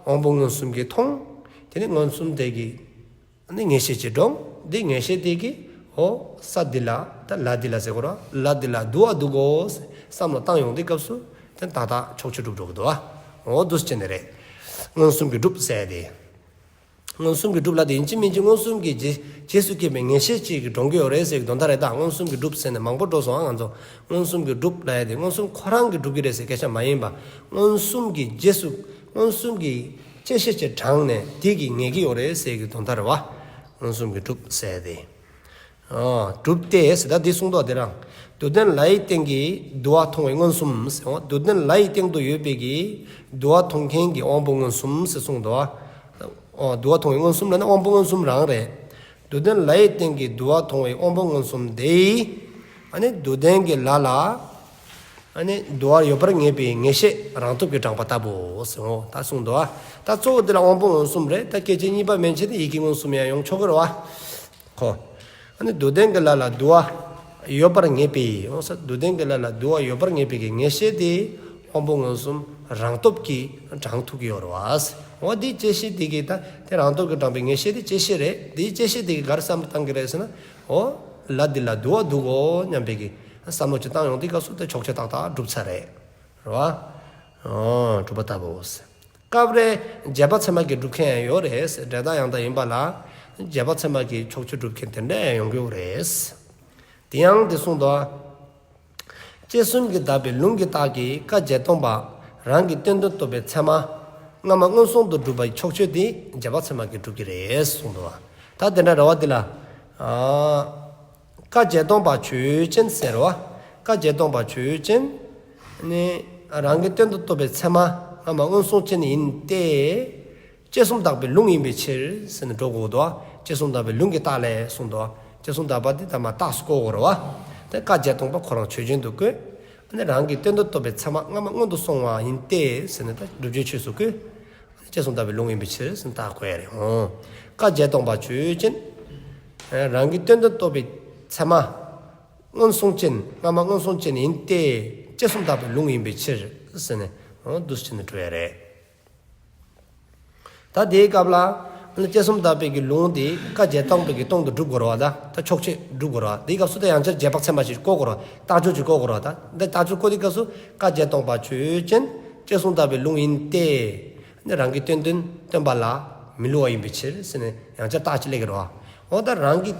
དབང་པོ་མངོན་སུམ་གྱིས་མཐོང་། དེ་ནི་མངོན་སུམ་དེ་གིས་ནི་ངེས་ཤེས་ཅིག་འདྲོངས། འདི་ངེས་ཤེས་དེ་གིས། ཨོ། ས་འདི་ལ་ད་ལ་འདི་ལ་ཟེར་གོ་ར། ལ་འདི་ལ་དུ་བ་འདུག་གོ་བསམ་བློ་བཏང་ཡོང་དུས་སྐབས་སུ་དེ་ཏག་ཏག་ཕྱོགས་ཆོས་གྲུབ་འགྲོ་གི་འདུག་ཨ། ཨོ། འདུས་བྱས་ནས་རེད། མངོན་སུམ་གྱིས་གྲུབ་ཟེར་ཏེ། མངོན་སུམ་གྱིས་གྲུབ་ལ་དེ་ཡིན་གཅིག་མིན་གཅིག་མངོན་སུམ་གྱི་རྗེས་རྗེས་སུ་སྐྱེས་པའི་ངེས་ཤེས་གཅིག་གིས་འདྲོངས་ཀྱི་ཡོད་རེད་ཟེར་གྱི་དོན་དག་རེད་ད། མངོན་སུམ་གྱིས་གྲུབ་ཟེར་ནས་མང་པོ་འགྲོ་སོང་ཨ། ང་ཚོ་མངོན་སུམ་གྱིས་གྲུབ་ལབ་ཡ་དེ་མངོན་སུམ་ཁོ་རང་གིས་གྲུབ་ཀྱི་རེད་ཟེར་སྐད་ཆ་མ་ཡིན་པ། མངོན་སུམ་གྱི་རྗེས་སུ་མངོན་སུམ་གྱི་བཅད་ཤེས་ཅིག་དྲངས་ནས་དེ་གིས་ངེས་ཀྱི་ཡོད་རེད་ཟེར་གྱི་དོན་དག་རེད་བ། མངོན་སུམ་གྱིས་གྲུབ་ཟེར་ཏེ། ཨ། གྲུབ་སྟེ་ཟེར་ད་འདི་གསུངས་འདུག་དེ་རང་། དུ་ལྡན་ལ་ཡི་སྟེང་གི་དུ་བ་མཐོང་བའི་མངོན་སུམ་ཟེར། འོ། དུ་ལྡན་ལ་ཡི་སྟེང་དུ་ཡོད་པའི་གི་དུ་བ་མཐོང་མཁན་གྱི་དབང་པོ་མངོན་སུམ་ཟེར་གསུངས་འདུག་ཨ། དུ་བ་མཐོང་བའི་མངོན་སུམ་ལབ་ན་དབང་པོ་མངོན་སུམ་རང་རེད། དུ་ལྡན་ལ་ཡི་སྟེང་གི་དུ་བ་མཐོང་བའི་དབང་པོ་མངོན་སུམ་དེ། ཨ་ནི་དུ་ལྡན་གྱི་ལ་ལ། ཨ་ནི་དུ་བ་ཡོད་པར་ངེས་པའི་ངེས་ཤེས་རང་སྟོབས་ཀྱིས་དྲངས་པ་ལྟ་བུའོ་ཟེར། འོ་ད་གསུངས་འདུག་ཨ། ད་གཙོ་བོ་འདི་ལ་དབང་པོ་མངོན་སུམ་རེད། ད་སྐད་ཅིག་གཉིས་པ་མན་ཆད་དེ་ཡིད་ཀྱི་མངོན་སུམ་ཡང་ཡོང་ཆོག་གི་རེད་བ། ཁོ། ཨ་ནི་དུ་ལྡན་གྱི་ལ་ལ་དུ་བ། ཡོད་པར་ངེས་པའི་འོ་ས་སྡུག་བདེན་གྱི་ལས་ལ་དུ་བ་ཡོད་པར་ངེས་པའི་གི་ངེས་ཤེས་དེ་དབང་པོ་མངོན་སུམ་རང་སྟོབས་ཀྱིས་དྲང་ཐུབ་ཀྱི་ཡོད་རེད་བ། འོ་དེ་བཅད་ཤེས་དེ་གིས་ད་དེ་རང་སྟོབས་ཀྱིས་དྲངས་པའི་ངེས་ཤེས་དེ་བཅད་ཤེས་རེད། དེ་བཅད་ཤེས་དེ་གིས་ག་རེ་བསམ་བློ་བཏང་གི་རེད་ཟེར་ན། འོ་ལ་འདི་ལ་དུ་བ་འདུག་གོ་སྙམ་པའི་གི་བསམ་བློ་ཅིག་བཏང་ཡོང་དུས་སྐབས་སུ་དེ་ཕྱོགས་ཆོས་ཏག་ཏག་གྲུབ་ཚར་རེད། རེད་བ། འོ་གྲུབ་པ་ལྟ་བུ། སྐབས་རེ་རྗེས་དཔག་ཚད་མ་གིས་སྒྲུབ་མཁན་ཡང་ཡོད་རེད། འབྲས་རྟགས་ཡང་དག་ཡིན་པ་ལ་རྗེས་དཔག་ཚད་མ་གིས་ཕྱོགས་ཆོས་སྒྲུབ་མཁན་དེ་འདྲ་ཡང་ཡོང་གི་ཡོད་རེད། དེ་ཡང་འདི་གསུངས་འདུག་དཔྱད་གསུམ་གྱིས་དག་པའི་ལུང་གི་རྟགས་ཀྱིས་སྐབས་རྗེས་སྟོང་པ་རང་གི་བསྟན་དོན་རྟོགས་པའི་ཚད་མ་སྔ་མ་མངོན་སུམ་དུ་གྲུབ་པའི་ཕྱོགས་ཆོས་དེ་རྗེས་དཔག་ཚད་མ་གིས་གྲུབ་ཀྱི་རེད་གསུངས་འདུག་ད་དེ་འདྲ་རེད་བ། འདི་ལ། ཨ། སྐབས་རྗེས་སྟོང་པ་ཆོས་ཅན་ཟེར་བ། སྐབས་རྗེས་སྟོང་པ་ཆོས་ཅན། ནི། རང་གི་བསྟན་དོན་རྟོགས་པའི་ཚད་མ་སྔ་མ་མངོན་སུམ་ཅན་ཡིན་ཏེ། དཔྱད་གསུམ་དག་པའི་ལུང་ཡིན་པའི་ཕྱིར་ཟེར་ནས་འགྲོ་དགོས་འདུག་དཔྱད་གསུམ་དག་པའི་ལུང་གི་རྟགས་ལས་གསུངས་འདུག་དཔྱད་གསུམ་དག་པ་དེ་ད་མ་རྟགས་སུ་བཀོད་དགོས་རེད་བ། དེ་སྐབས་རྗེས་སྟོང་པ་ཁོ་རང་ཆོས་ཅན་དུ་བཀོད། ནི་རང་གི་བསྟན་དོན་རྟོགས་པའི་ཚད་མ་སྔ་མ་མངོན་དུ་སོང་བ་ཡིན་ཏེ་ཟེར་ནས་ད་བསྒྲུབ་བྱའི་ཆོས་སུ་བཀོད། དཔྱད་གསུམ་དག་པའི་ལུང་ཡིན་པའི་ཕྱིར་ཟེར་ནས་རྟགས་བཀོད་ཡ་རེད། འོ། སྐབས་རྗེས་སྟོང་པ་ཆོས་ཅན། རང་གི་བསྟན་དོན་རྟོགས་པའི་ཚད་མ། མངོན་སུམ་ཅན། སྔ་མ་མངོན་སུམ་ཅན་ཡིན་ཏེ། དཔྱད་གསུམ་དག་པའི་ལུང་ཡིན་པའི་ཕྱིར་ཟེར་ནས། འོ་འདུག་སེ་བྱས་ནས་འགྲོ་ཡ་རེད། ད་དེའི་སྐབས་ལ། དཔྱད་གསུམ་དག་པའི་གི་ལུང་དེ་སྐབས་རྗེས་སྟོང་པའི་གི་སྟོང་དུ་སྒྲུབ་དགོས་རེད་བ། ད་ད་ཕྱོགས་ཆོས་སྒྲུབ་དགོས་རེད་བ། དེའི་སྐབས་སུ་ད་ཡང་བསྐྱར་རྗེས་དཔག་ཚད་མ་ཞིག་བཀོད་དགོས་རེད་བ། རྟགས་སྦྱོར་ཅིག་བཀོད་དགོས་རེད་བ། ད་འདི་རྟགས་སྦྱོར་བཀོད་དུས་སྐབས་སུ་སྐབས་རྗེས་སྟོང་པ་ཆོས་ཅན། དཔྱད་གསུམ་དག་པའི་ལུང་ཡིན་ཏེ། ནི་རང་གི་བསྟན་དོན་སྟོན་པ་ལ་མི་སླུ་བ་ཡིན་པའི་ཕྱིར་ཟེར་ནས་ཡང་བསྐྱར་རྟགས་ཅིག་སླེབས་ཀྱི་རེད་བ། འོ་ད་རང་གི་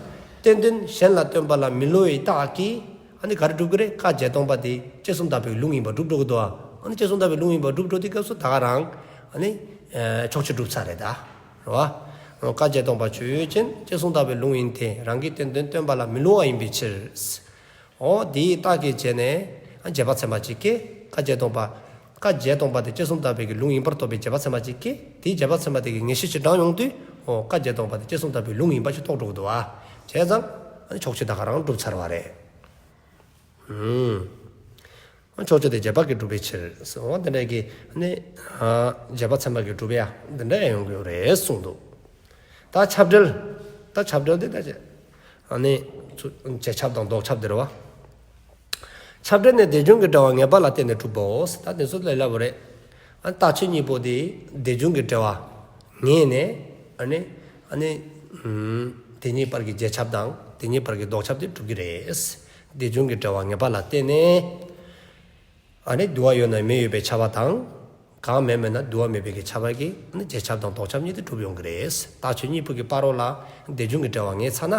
བསྟན་དོན་གཞན་ལ་སྟོན་པ་ལ་མི་སླུ་བའི་རྟགས་ཀྱིས་ཨ་ནི་ག་རེ་སྒྲུབ་ཀྱི་རེད། སྐབས་རྗེས་སྟོང་པ་དེ་དཔྱད་གསུམ་དག་པའི་ལུང་ཡིན་པ་སྒྲུབ་འགྲོ་གི་འདུག་ཨ་ནི་དཔྱད་གསུམ་དག་པའི་ལུང་ཡིན་པ་སྒྲུབ་འགྲོ་དུས་སྐབས་སུ་ད་ག་རང་ཨ་ནི་ཕྱོགས་ཆོས་གྲུབ་ཚར་རེད་ད། རེད་བ། སྐབས་རྗེས་སྟོང་པ་ཆོས་ཅན། དཔྱད་གསུམ་དག་པའི་ལུང་ཡིན་ཏེ། རང་གི་བསྟན་དོན་སྟོན་པ་ལ་མི་སླུ་བ་ཡིན་པའི་ཕྱིར། འོ་དེའི་རྟགས་ཀྱིས་བྱས་ནས་རྗེས་དཔག་ཚད་མ་གཅིག་སྐྱེ། སྐབས་རྗེས་སྟོང་པ། སྐབས་རྗེས་སྟོང་པ་དེ་དཔྱད་གསུམ་དག་པའི་གི་ལུང་ཡིན་པར་རྟོགས་པའི་རྗེས་དཔག་ཚད་མ་གཅིག་སྐྱེ། དེའི་རྗེས་དཔག་ཚད་མ་དེ་གི་ངེས་ཤེས་ཅིག་དྲངས་ཡོང་དུས། འོ་སྐབས་རྗེས་སྟོང་པ་དེ་དཔྱད་གསུམ་དག་པའི་ལུང་ཡིན་པ་ཞིག་རྟོགས་འགྲོ་གི་འདུག་བ། བྱས་ཙང་ཕྱོགས་ཆོས་ད་ག་རང་གྲུབ་ཚར་བ་རེད། ཨུམ། ཕྱོགས་ཆོས་དེ་རྗེས་དཔག་གིས་གྲུབ་པའི་ཕྱིར། འོ་དེ་འདྲ་གི་ནི། རྗེས་དཔག་ཚད་མ་གིས་གྲུབ་ཡ་དེ་འདྲ་ཡང་ཡོང་གི་ཡོད་རེད་གསུངས་འདུག་ད་ཁྱབ་འབྲེལ། ད་ཁྱབ་འབྲེལ་དེ་ད་ཅི། ཨ་ནི། རྗེས་ཁྱབ་དང་ལྡོག་ཁྱབ་དེ་རེད་བ། ཁྱབ་འབྲེལ་ནི་དེ་བྱུང་གི་འབྲེལ་བ་ངེས་པ་ལ་བརྟེན་ནས་གྲུབ་བོ། ད་དེ་ཚོ་ལས་སླ་པོ་རེད། ཨ་རྟགས་ཆོས་གཉིས་པོ་དེ་དེ་བྱུང་གི་འབྲེལ་བ་ངེས་ནས། ཨ་ནི། ཨ་ནི། ཨུམ། དེ་གཉིས་བར་གྱི་རྗེས་ཁྱབ་དང་དེ་གཉིས་བར་གྱི་ལྡོག་ཁྱབ་དེ་གྲུབ་ཀྱི་རེད། དེ་བྱུང་གི་འབྲེལ་བ་ངེས་པ་ལ་བརྟེན་ནས། ཨ་ནི་དུ་བ་ཡོད་ན་མེ་ཡོད་པས་ཁྱབ་པ་དང་། གང་མེ་མེད་ན་དུ་བ་མེད་པའི་གི་ཁྱབ་པ་གིས་ཨ་ནི་རྗེས་ཁྱབ་དང་ལྡོག་ཁྱབ་གཉིས་དེ་གྲུབ་ཡོང་གི་རེད། རྟགས་ཆོས་གཉིས་པོ་གི་བར་རོ་ལ་དེ་བྱུང་གི་འབྲེལ་བ་ངེས་ཚར་ན།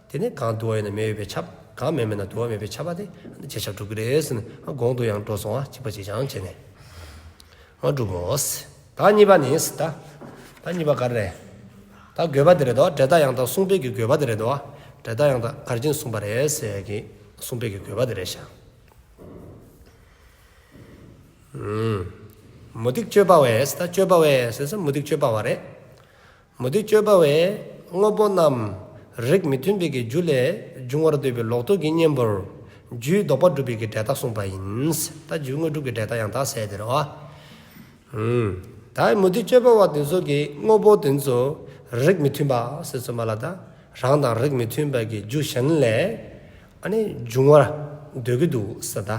དེ་ནི་གང་དུ་བ་ཡོད་ན་མེ་ཡོད་པས་ཁྱབ། གང་མེ་མེད་ན་དུ་བ་མེད་པས་ཁྱབ་པ་དེ་ཨ་ནི་རྗེས་ཁྱབ་གྲུབ་ཀྱི་རེད་ཟེར་ནས་ཨ་གོང་དུ་ཡང་འགྲོ་སོང་ཨ་གཅིག་པ་གཅིག་རྐྱང་བྱས་ནས། ཨ་གྲུབ་བོ། ད་གཉིས་པ་ནི་ད། ད་གཉིས་པ་ག་རེ་རེད། ད་དགོས་པ་དེ་རེད་དོ། འབྲས་རྟགས་ཡང་དག་གསུངས་པའི་གི་དགོས་པ་དེ་རེད་དོ། འབྲས་རྟགས་ཡང་དག་ག་རེ་བྱས་ནས་གསུངས་པ་རེད་ཟེར་གི་གསུངས་པའི་གི་དགོས་པ་དེ་རེད་ཤག་ཨུམ། མུ་སྟེགས་དཔྱོད་པ་བས། ད་དཔྱོད་པ་བས་ཟེར་ས་མུ་སྟེགས་དཔྱོད་པ་བ་རེད། མུ་སྟེགས་དཔྱོད་པ་བས་དངོས་པོ་རྣམས་རིགས་མི་མཐུན་པའི་གི་རྒྱུ་ལས་འབྱུང་བར་འདོད་པའི་ལོག་རྟོག་གི་གཉེན་པོར་རྒྱུའི་ལྡོག་པ་སྒྲུབ་པའི་གི་འབྲས་རྟགས་གསུངས་པ་ཡིན། ད་རྒྱུ་དངོས་གྲུབ་ཀྱི་འབྲས་རྟགས་ཡང་དག་ཟེར་དེ་རེད་བ། ཨུམ། ད་མུ་སྟེགས་དཔྱོད་པ་བ་དེ་ཚོ་གི་དངོས་པོ་དེ་ཚོ་རིགས་མི་མཐུན་པ་ཟེར་ཚོ་མ་ལ་ད་རང་དང་རིགས་མི་མཐུན་པ་གི་རྒྱུ་གཞན་ལས་ཨ་ནི་འབྱུང་བར་འདོད་ཀྱི་འདུག་ཟེར་ད།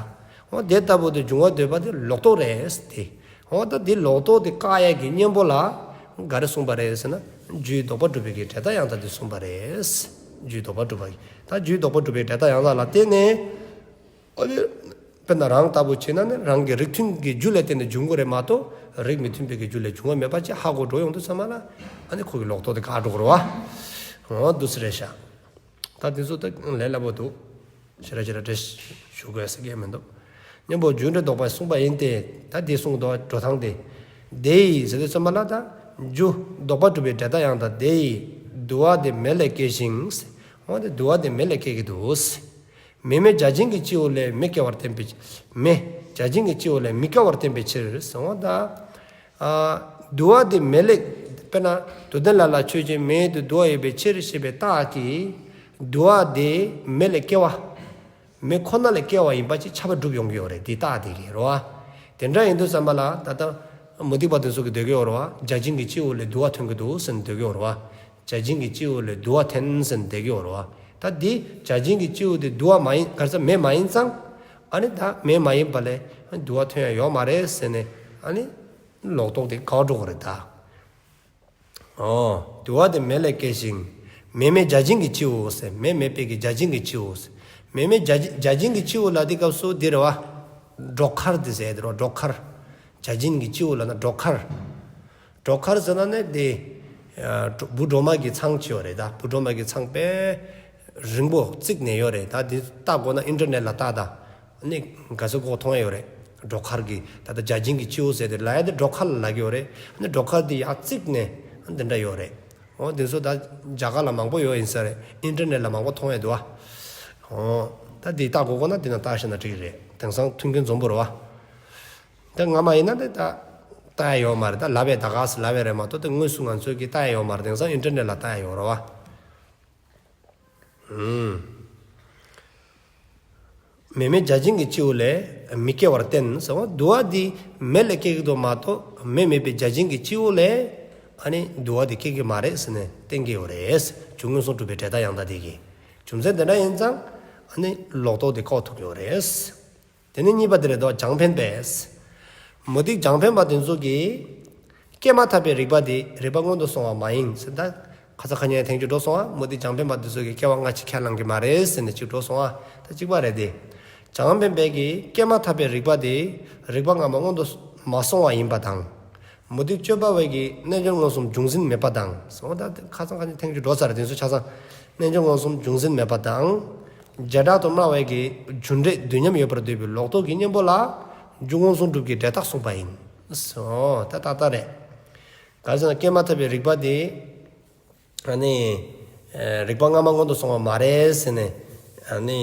འོ་དེ་ལྟ་བུ་དེ་འབྱུང་བར་འདོད་པ་དེ་ལོག་རྟོག་རེད་དེ། འོ་ད་དེ་ལོག་རྟོག་དེ་བཀག་ཡས་ཀྱི་གཉེན་པོ་ལ་ག་རེ་གསུངས་པ་རེད་ཟེར་ན། རྒྱུའི་ལྡོག་པ་སྒྲུབ་པའི་གི་འབྲས་རྟགས་ཡང་དག་དེ་གསུངས་པ་རེད། རྒྱུའི་ལྡོག་པ་སྒྲུབ་པ་གི་ད་རྒྱུའི་ལྡོག་པ་སྒྲུབ་པའི་འབྲས་རྟགས་ཡང་དག་ལ་བརྟེན་ནས། ཨ་ནི། དཔེར་ན་རང་ལྟ་བུ་བྱས་ན་ནི་རང་གི་རིགས་མཐུན་གྱི་རྒྱུ་ལས་བརྟེན་ནས་འབྱུང་གི་རེད་མ་གཏོགས་རིགས་མི་མཐུན་པའི་གི་རྒྱུ་ལས་འབྱུང་བ་མེད་པ་ཅིག་ཧ་གོ་འགྲོ་ཡོང་དུས་ཙམ་པ་ལ་ཨ་ནི་ཁོ་གི་ལོག་རྟོག་དེ་བཀག་འགྲོ་གི་རེད་བ། འོ་འདུག་སེ་རེད་ཤག་ད་དེ་ཚོ་ད་ལས་སླ་པོ་འདུག་ཞེ་དྲག་ཞེ་དྲག་འགྲེལ་ཞུ་དགོས་ཟེར་གྱི་མི་འདུག་གཉེན་པོ་རྒྱུ་འབྲས་ལྡོག་པ་གསུངས་པ་ཡིན་ཏེ། ད་དེ་གསུངས་འདུག་བ། འགྲོ་སྟངས་དེ། དེ་ཡིས་ཟེར་དུས་ཙམ་པ་ལ་ད་རྒྱུ་ལྡོག་པ་སྒྲུབ་པའི་འབྲས་རྟགས་ཡང་དག་དེ་ཡིས་དུ་བ་དེ་མེ་ལས་སྐྱེ་ཞིང་། འོ་དེ་དུ་བ་དེ་མེ་ལས་སྐྱེ་གི་འདུག་མེ་མེ་བྱ་བྱིན་གྱི་སྤྱི་བོ་ལས་མེ་སྐྱེ་བར་བསྟན་པའི། མེ་བྱ་བྱིན་གྱི་སྤྱི་བོ་ལས་མི་སྐྱེ་བར་བསྟན་པའི་ཕྱིར་ཟེར་བ་དང་། ཨ། དུ་བ་དེ་མེ་ལས། དཔེར་ན་དུ་ལྡན་ལ་ལ་ཆོས་ཅན། མེ་དུ་དུ་བ་ཡོད་པའི་ཕྱིར་ཞེས་པའི་རྟགས་ཀྱིས་དུ་བ་དེ་མེ་ལས་སྐྱེ་བ། མེ་ཁོ་ན་ལས་སྐྱེ་བ་ཡིན་པ་ཅིག་ཁྱབ་པ་སྒྲུབ་ཡོང་གི་ཡོད་རེད། དེ་རྟགས་དེ་གིས་རེད་བ། དེ་འདྲ་ཡིན་དུས་ཙམ་པ་ལ་ད་ལྟ་མུ་སྟེགས་པ་དེ་ཚོ་གིས་འདོད་ཀྱི་ཡོད་རེད་བ། བྱ་བྱིན་གྱི་སྤྱི་བོ་ལས་དུ་བ་ཐོན་གྱི་འདུག་ཟེར་ནས་འདོད་ཀྱི་ཡོད་རེད་བ། བྱ་བྱིན་གྱི་སྤྱི་བོ་ལས་དུ་བ་འཐོན་ཟེར་ནས་འདོད་ཀྱི་ཡོད་རེད་བ། ད་འདི་བྱ་བྱིན་གྱི་སྤྱི་བོ་དེ་དུ་བ་མ་ཡིན་ག་རེ་ཟེར་མེ་མ་ཡིན་ཙང་། ཨ་ནི་ད་མེ་མ་ཡིན་པ་ལས་དུ་བ་ཐོན་ཡ་ཡོད་མ་རེད་ཟེར་ནས། ཨ་ནི་ལོག་རྟོག་དེ་འགག་འགྲོ་གི་རེད་ད། ཨོ། དུ་བ་དེ་མེ་ལས་སྐྱེས་ཤིང་། མེ་མེ་བྱ་བྱིན་གྱི་སྤྱི་བོ་ཟེར། མེ་མེ་པའི་གི་བྱ་བྱིན་གྱི་སྤྱི་བོ་ཟེར། མེ་མེ་བྱ་བྱིན་བྱ་བྱིན་གྱི་སྤྱི་བོ་ལ་དེ་སྐབས་སུ་འདི་རེད་བ། སྒྲོག་མཁར་དེ་ཟེར་དེ་རེད་བ། སྒྲོག་མཁར། བྱ་བྱིན་གྱི་སྤྱི་བོ་ལ་ན་སྒྲོག་མཁར། སྒྲོག་མཁར་ཟེར་ན་ནི་དེ། ཨ། བུ་སྒྲོལ་མ་གི་ཚང་ཅིག་ཡོད་རེད་ད། བུ་སྒྲོལ་མ་གི་ཚང་དཔེ་རིང་པོ་བརྩིགས་ནས་ཡོད་རེད་ད། དེ་ལྟ་དགོས་ན་ཨིན་ཊར་ནེཊ་ལ་ལྟ་ད། ཨ་ནི་ག་ཚོད་གོ་མཐོང་ཡ་ཡོད་རེད། སྒྲོག་མཁར་གྱི་ད་ལྟ་བྱ་བྱིན་གྱི་སྤྱི་བོ་ཟེར་དེ་ལབ་ཡ་དེ་སྒྲོག་མཁར་ལ་ལབ་ཀྱི་ཡོད་རེད། ཨ་ནི་སྒྲོག་མཁར་དེ་ཡར་བརྩིགས་ནས་ཨ་འདི་འདྲ་ཡོད་རེད། འོ་དེ་ཚོ་ད་རྒྱ་གར་ལ་མང་པོ་ཡོད་ཡིན་ས་རེད། ཨིན་ཊར་ནེཊ་ལ་མང་པོ་མཐོང་ཡ་འདུག་ཨ། འོ་ད་དེ་ལྟ་དགོས་གོ་ན་དེ་ན་ལྟ་ཤེས་ན་འགྲིག་རེད། དེང་སང་མཐུན་རྐྱེན་འཛོམས་པོ་རེད་བ། ད་སྔ་མ་ཡིན་ན་དེ་ད་ལྟ་ཡ་ཡོད་མ་རེད། ད་ལབ་པའི་ད་ག་སེ་ལབ་པའི་རེད་མ་གཏོགས་དེ་དངོས་སུ་ང་ཚོས་ཀྱི་ལྟ་ཡ་ཡོད་མ་རེད། དེང་སང་ཨིན་ཊར་ནེཊ་ལ་ལྟ་ཡ་ཡོད་རེད་བ། ཨུམ། མེ་མེ་བྱ་བྱིན་གྱི་སྤྱི་བོ་ལས་མི་སྐྱེ་བར་བསྟན་ཟེར་བ། དུ་བ་འདི་མེ་ལས་སྐྱེ་གི་འདུག་མ་གཏོགས་མེ་མེ་པའི་བྱ་བྱིན་གྱི་སྤྱི་བོ་ལས་ཨ་ནི་དུ་བ་འདི་སྐྱེ་གི་མ་རེད་ཟེར་ནས་བསྟན་གྱི་ཡོད་རེད། རྒྱུ་མངོན་སུམ་གྲུབ་པའི་འབྲས་རྟགས་ཡང་དག་འདི་གི་རྒྱུ་མཚན་དེ་འདྲ་ཡིན་ཙང་ཨ་ནི་ལོག་རྟོག་འདི་བཀག་ཐུབ་ཀྱི་ཡོད་རེད། དེ་ནས་གཉིས་པ་དེ་རེད་དོ། རྒྱང་འཕེན་པས། མུ་སྟེགས་རྒྱང་འཕེན་པ་དེ་ཚོ་གིས་སྐྱེས་མ་ཐག་པའི་རིག་པ་དེ་རིག་པ་མངོན་དུ་སོང་བ་མ་ཡིན་ཟེར། ད་ཁ་ས་ཁ་ཉིན་ཐེངས་གཅིག་འགྲོ་སོང་བ། མུ་སྟེགས་རྒྱང་འཕེན་པ་དེ་ཚོ་གིས་སྐྱེ་བ་སྔ་ཕྱི་ཁས་བླངས་ཀྱི་མ་རེད་ཟེར་ནས་གཅིག་འགྲོ་སོང་བ། ད་གཅིག་པ་རེད་དེ། རྒྱང་འཕེན་པས་ཀྱིས་སྐྱེས་མ་ཐག་པའི་རིག་པ་དེ་རིག་པ་སྔ་མ་མངོན་དུ་མ་སོང་བ་ཡིན་པ་དང་། མུ་སྟེགས་དཔྱོད་པ་བས་ཀྱིས་རྣལ་འབྱོར་མངོན་སུམ་འབྱུང་ཟིན་མེད་པ་དང་། སོང་ད་ཁ་སང་ཁ་ཉིན་ཐེངས་གཅིག་འགྲོ་ཚར་དེ་ཚོ་ཆ་ཚང་རྣལ་འབྱོར་མངོན་སུམ་འབྱུང་ཟིན་མེད་པ་དང་། བྱེ་བྲག་ཏུ་སྨྲ་བས་ཀྱིས་རྒྱུ་འབྲས་དུས་མཉམ་ཡོད་པར་འདོད་པའི་ལོག་རྟོག་གི་གཉེན་པོ་ལ་རྒྱུ་མངོན་སུམ་གྲུབ་ཀྱི་འབྲས་རྟགས་གསུངས་པ་ཡིན། སོང་ད་ཏག་ཏག་རེད། ག་ཟེར་ན་སྐྱེས་མ་ཐག་པའི་རིག་པ་དེ། ཨ་ནི། ཨེ། རིག་པ་སྔ་མ་མངོན་དུ་སོང་བ་མ་རེད་ཟེར་ནས། ཨ་ནི།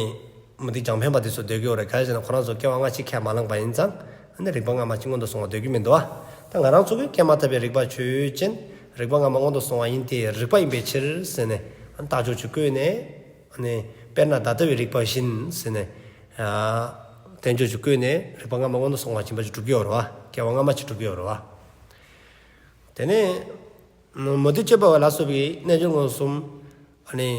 མུ་སྟེགས་རྒྱང་འཕེན་པ་དེ་ཚོ་འདོད་ཀྱི་ཡོད་རེད། ག་རེ་ཟེར་ན་ཁོ་རང་ཚོ་སྐྱེ་བ་སྔ་ཕྱི་ཁས་མ་བླངས་པ་ཡིན་ཙང་། ཨ་ནི་རིག་པ་སྔ་མ་ཅིག་མངོན་དུ་སོང་བ་འདོད་ཀྱི་མི་འདུག་ཨ། ད་ང་རང་ཚོ་གིས་སྐྱེས་མ་ཐག་པའི་རིག་པ་ཆོས་ཅན། རིག་པ་སྔ་མ་མངོན་དུ་སོང་བ་ཡིན་ཏེ་རིག་པ་ཡིན་པའི་ཕྱིར་ཟེར་ནས། ཨ་ནི་རྟགས་འཇུག་ཅིག་བཀོད་ནས། ཨ་ནི། དཔེར་ན་ད་ལྟ་བའི་རིག་པ་བཞིན་ཟེར་ནས། ཨ། བསྟན་བཅོས་ཅིག་བཀོད་ནས་རིག་པ་སྔ་མ་མངོན་དུ་སོང་བ་ཡིན་པ་ཅིག་སྒྲུབ་ཀྱི་ཡོད་རེད་བ། སྐྱེ་བ་སྔ་མ་ཅིག་སྒྲུབ་ཀྱི་ཡོད་རེད་བ། དེ་ནས། མུ་སྟེགས་དཔྱོད་པ་བ་ལ་སོགས་པའི་རྣལ་འབྱོར་མངོན་སུམ། ཨ་ནི།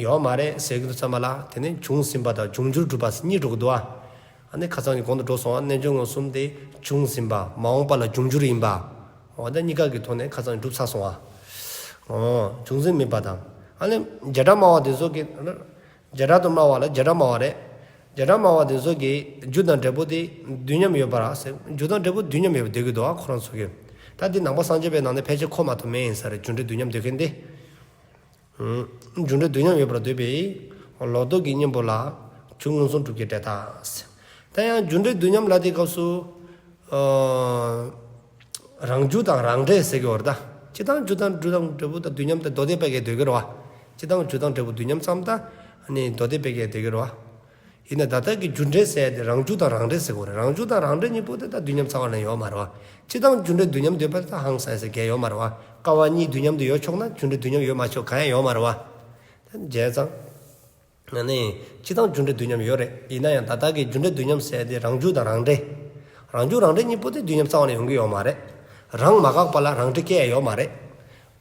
ཡོད་མ་རེད་ཟེར་གྱི་འདུག་ཚང་མ་ལ། དེ་ནས་བྱུང་ཟིན་པ་དང་འབྱུང་འགྱུར་གྲུབ་པ་གཉིས་འགྲོ་གི་འདུག་ཨ། ཨ་ནི་ཁ་སང་གི་གོང་དུ་འགྲོ་སོང་བ། རྣལ་འབྱོར་མངོན་སུམ་དེ་བྱུང་ཟིན་པ། མ་འོངས་པ་ལ་འབྱུང་འགྱུར་ཡིན་པ། འོ་ད་གཉིས་ཀ་གི་ཐོག་ནས་ཁ་སང་གྲུབ་ཚར་སོང་བ། འོ། བྱུང་ཟིན་མེད་པ་དང་། ཨ་ནི། བྱེ་བྲག་སྨྲ་བ་དེ་ཚོ་གི། བྱེ་བྲག་ཏུ་སྨྲ་བ་ལ་བྱེ་བྲག་སྨྲ་བ་རེད། བྱེ་བྲག་སྨྲ་བ་དེ་ཚོ་གིས་རྒྱུ་དང་འབྲས་བུ་དེ་དུས་མཉམ་ཡོད་པར་ཟེར། རྒྱུ་དང་འབྲས་བུ་དུས་མཉམ་ཡོད་པར་འདོད་ཀྱི་འདུག་ཨ། ཁོ་རང་ཚོ་གིས། ད་འདི་ནང་པ་སངས་རྒྱས་པའི་ནང་ནས་ཕལ་ཆེར་ཁོ་མ་གཏོགས་མེད་ཡིན་ས་རེད། རྒྱུ་འབྲས་དུས་མཉམ་འདོད་མཁན་དེ། ཨུམ། རྒྱུ་འབྲས་དུས་མཉམ་ཡོད་པར་འདོད་པའི་ལོག་རྟོག་གི་གཉེན་པོ་ལ་རྒྱུ་མངོན་སུམ་གྲུབ་ཀྱི་འབྲས་རྟགས། ད་ཡང་རྒྱུ་འབྲས་དུས་མཉམ་ལ་དེའི་སྐབས་སུ། ཨ། རང་རྒྱུ་དང་རང་འབྲས་ཟེར་གྱི་ཡོད་རེད་ད། སྤྱིར་བཏང་རྒྱུ་དང་རྒྱུ་དང་འབྲས་བུ་དང་དུས་མཉམ་དེ་མདོ་སྡེ་པ་གིས་འདོད་ཀྱི་རེད་བ། སྤྱིར་བཏང་རྒྱུ་དང་འབྲས་བུ་དུས་མཉམ་ཙམ་ད། ཨ་ནི་མདོ་སྡེ་པ་གིས་འདོད་ཀྱི་རེད་བ། ཡིན་ན་ད་ལྟ་གི་རྒྱུ་འབྲས་ཟེར་ཡ་དེ་རང་རྒྱུ་དང་རང་འབྲས་ཟེར་གྱི་ཡོད་རེད། རང་རྒྱུ་དང་རང་འབྲས་གཉིས་པོ་དེ་ད་དུས་མཉམ་རྩ་བ་ནས་ཡོད་མ་རེད་བ། སྤྱིར་བཏང་རྒྱུ་འབྲས་དུས་མཉམ་འདོད་པ་དེ་ད་ཧང་སང་ཟེར་གྱི་ཡོད་མ་རེད་བ། ཀ་བ་གཉིས་དུས་མཉམ་དུ་ཡོད་ཆོག་ན་རྒྱུ་འབྲས་དུས་མཉམ་ཡོད་མ་ཆོག་གང་ཡང་ཡོད་མ་རེད་བ། ད་བྱས་ཙང་། ཨ་ནི། སྤྱིར་བཏང་རྒྱུ་འབྲས་དུས་མཉམ་ཡོད་རེད། ཡིན་ན་ཡང་ད་ལྟ་གི་རྒྱུ་འབྲས་དུས་མཉམ་ཟེར་དེ་རང་རྒྱུ་དང་རང་འབྲས། རང་རྒྱུ་རང་འབྲས་གཉིས་པོ་དེ་དུས་མཉམ་རྩ་བ་ནས་ཡོང་གི་ཡོད་མ་རེད། རང་མ་འགགས་པ་ལ་རང་འབྲས་སྐྱེ་ཡ་ཡོད་མ་རེད།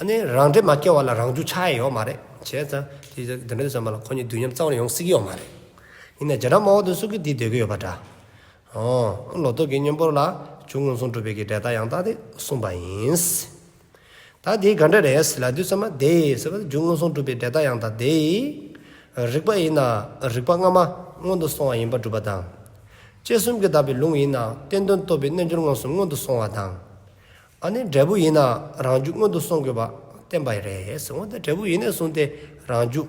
ཨ་ནི་རང་འབྲས་མ་སྐྱེ་བ་ལ་རང་རྒྱུ་ཆགས་ཡ་ཡོད་མ་རེད། བྱས་ཙང་དེ་འདི་འདྲ་དུས་ཙམ་པ་ལ་ཁོ་གཉིས་དུས་མཉམ་རྩ་བ་ནས་ཡོང་སྲིད་ཀྱི་ཡོད་མ་རེད། ཡིན་ན་བྱེ་བྲག་སྨྲ་བ་དེ་ཚོ་གིས་འདི་འདོད་ཀྱི་ཡོད་པ་འདྲ། ཨོ། ལོག་རྟོག་གི་གཉེན་པོ་ལ་རྒྱུ་མངོན་སུམ་གྲུབ་པའི་གི་འབྲས་རྟགས་ཡང་དག་དེ་གསུངས་པ་ཡིན། ད་དེ་ག་འདྲ་རེད་ལབ་དུས་ཙམ་པ་དེ་ཟེར་བ་རྒྱུ་མངོན་སུམ་གྲུབ་པའི་འབྲས་རྟགས་ཡང་དག་དེ། རིག་པ་ཡིན་ན་རིག་པ་སྔ་མ་མངོན་དུ་སོང་བ་ཡིན་པར་གྲུབ་པ་དང་། དཔྱད་གསུམ་གྱིས་དག་པའི་ལུང་ཡིན་ན་བསྟན་དོན་རྟོགས་པའི་རྣལ་འབྱོར་མངོན་སུམ་མངོན་དུ་སོང་བ་དང་། ཨ་ནི་འབྲས་བུ་ཡིན་ན་རང་རྒྱུད་མངོན་དུ་སོང་དགོས་པ་བསྟན་པ་རེད་ཟེར། འོ་ད་འབྲས་བུ་ཡིན་ནས་བཟུང་སྟེ་རང་རྒྱུད་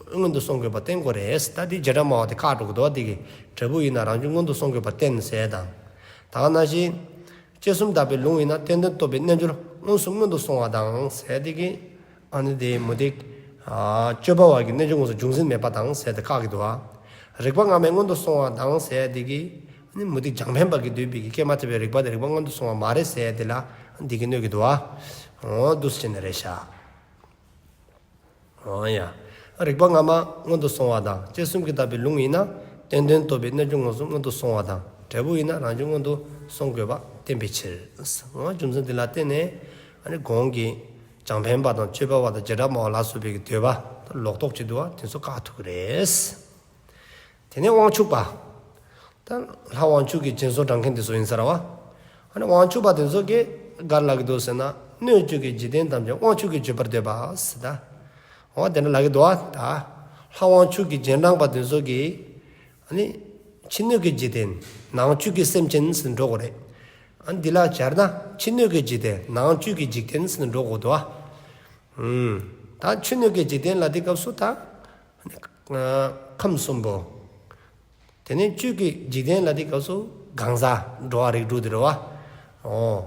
མངོན་དུ་སོང་དགོས་པ་བསྟན་དགོས་རེད། ད་འདི་བྱེ་བྲག་སྨྲ་བ་དེ་ཁག་འགྲོ་གི་འདུག་བ། འདི་གི་འབྲས་བུ་ཡིན་ན་རང་རྒྱུད་མངོན་དུ་སོང་དགོས་པ་བསྟན་ཟེར་དང་། ད་ག་ནང་བཞིན། དཔྱད་གསུམ་དག་པའི་ལུང་ཡིན་ན་བསྟན་དོན་རྟོགས་པའི་རྣལ་འབྱོར་མངོན་སུམ་མངོན་དུ་སོང་བ་དང་ཟེར་དེ་གི། ཨ་ནི་དེ་མུ་སྟེགས། ཨ། དཔྱོད་པ་བ་གི་རྣལ་འབྱོར་མངོན་སུམ་འབྱུང་ཟིན་མེད་པ་དང་ཟེར་དེ་བཀག་གི་འདུག་བ། རིག་པ་སྔ་མས་མངོན་དུ་སོང་བ་དང་ཟེར་དེ་གི། ཨ་ནི་མུ་སྟེགས་རྒྱང་འཕེན་པ་གིས་འདོད་པའི་གི་སྐྱེས་མ་ཐག་པའི་རིག་པ་དེ་རིག་པ་མངོན་དུ་སོང་བ་མ་རེད་ཟེར་དེ་ལ་འདི་གི་གནོད་ཀྱི་འདུག་བ། འོ་འདུག་སེ་བྱས་ནས་རེད་ཤག་འོ་ཡ། རིག་པ་སྔ་མ་མངོན་དུ་སོང་བ་དང་དཔྱད་གསུམ་གྱིས་དག་པའི་ལུང་ཡིན་ན་བསྟན་དོན་རྟོགས་པའི་རྣལ་འབྱོར་མངོན་སུམ་མངོན་དུ་སོང་བ་དང་འབྲས་བུ་ཡིན་ན་རང་རྒྱུད་མངོན་དུ་སོང་དགོས་པ་བསྟན་པའི་ཕྱིར། འོ་རྒྱུ་མཚན་འདི་ལ་བརྟེན་ནས་ཨ་ནི་གོང་གི་ གྲངས་འཕེན་པ་དང་སྤྱོད་པ་པ་དང་བྱེ་བྲག་སྨྲ་བ་ལ་སོགས་པའི་གི་འདོད་པ་ལོག་རྟོག་ཅིག་འདུག་པ་དེ་ཚོ་བཀག་ཐུབ་ཀྱི་རེད། དེ་ནས་དབང་ཕྱུག་པ། ད་ལྷ་དབང་ཕྱུག་གི་སྦྱིན་སོགས་འབྲང་མཁན་དེ་ཚོ་ཡིན་ས་རེད་པ། ཨ་ནི་དབང་ཕྱུག་པ་དེ་ཚོ་གིས་ག་རེ་ལབ་ཀྱི་འདུག་ཟེར་ན། སྣོད་བཅུད་ཀྱི་འཇིག་རྟེན་ཐམས་ཅད་དབང་ཕྱུག་གིས་བརྗོད་པར་འདོད་པ་ཟེར་ད། འོ་དེ་འདྲ་ལབ་ཀྱི་འདུག་པ། ད་ལྷ་དབང་ཕྱུག་གི་རྗེས་འབྲང་པ་དེ་ཚོ་གིས། ཨ་ནི་ཕྱི་སྣོད་ཀྱི་འཇིག་རྟེན་ནང་བཅུད་ཀྱི་སེམས་ཅན་ཟེར་འགྲོ་དགོས་རེད། ཨ་ནི་འདི་ལ་སྦྱར་ན་ཕྱི་སྣོད་ཀྱི་འཇིག་རྟེན་ནང་བཅུད་ཀྱི་འཇིག་རྟེན་ཟེར་འགྲོ་དགོས་འདུག་པ། ཨུམ། ད་ཕྱི་སྣོད་ཀྱི་འཇིག་རྟེན་ལབ་དུས་སྐབས་སུ་ད། ཨ་ནི་ཁམས་གསུམ་པོ། དེ་ནས་བཅུད་ཀྱི་འཇིག་རྟེན་ལབ་དུས་སྐབས་སུ་གང་ཟག་འགྲོ་བ་རིགས་དྲུག་དེ་རེད་པ། འོ།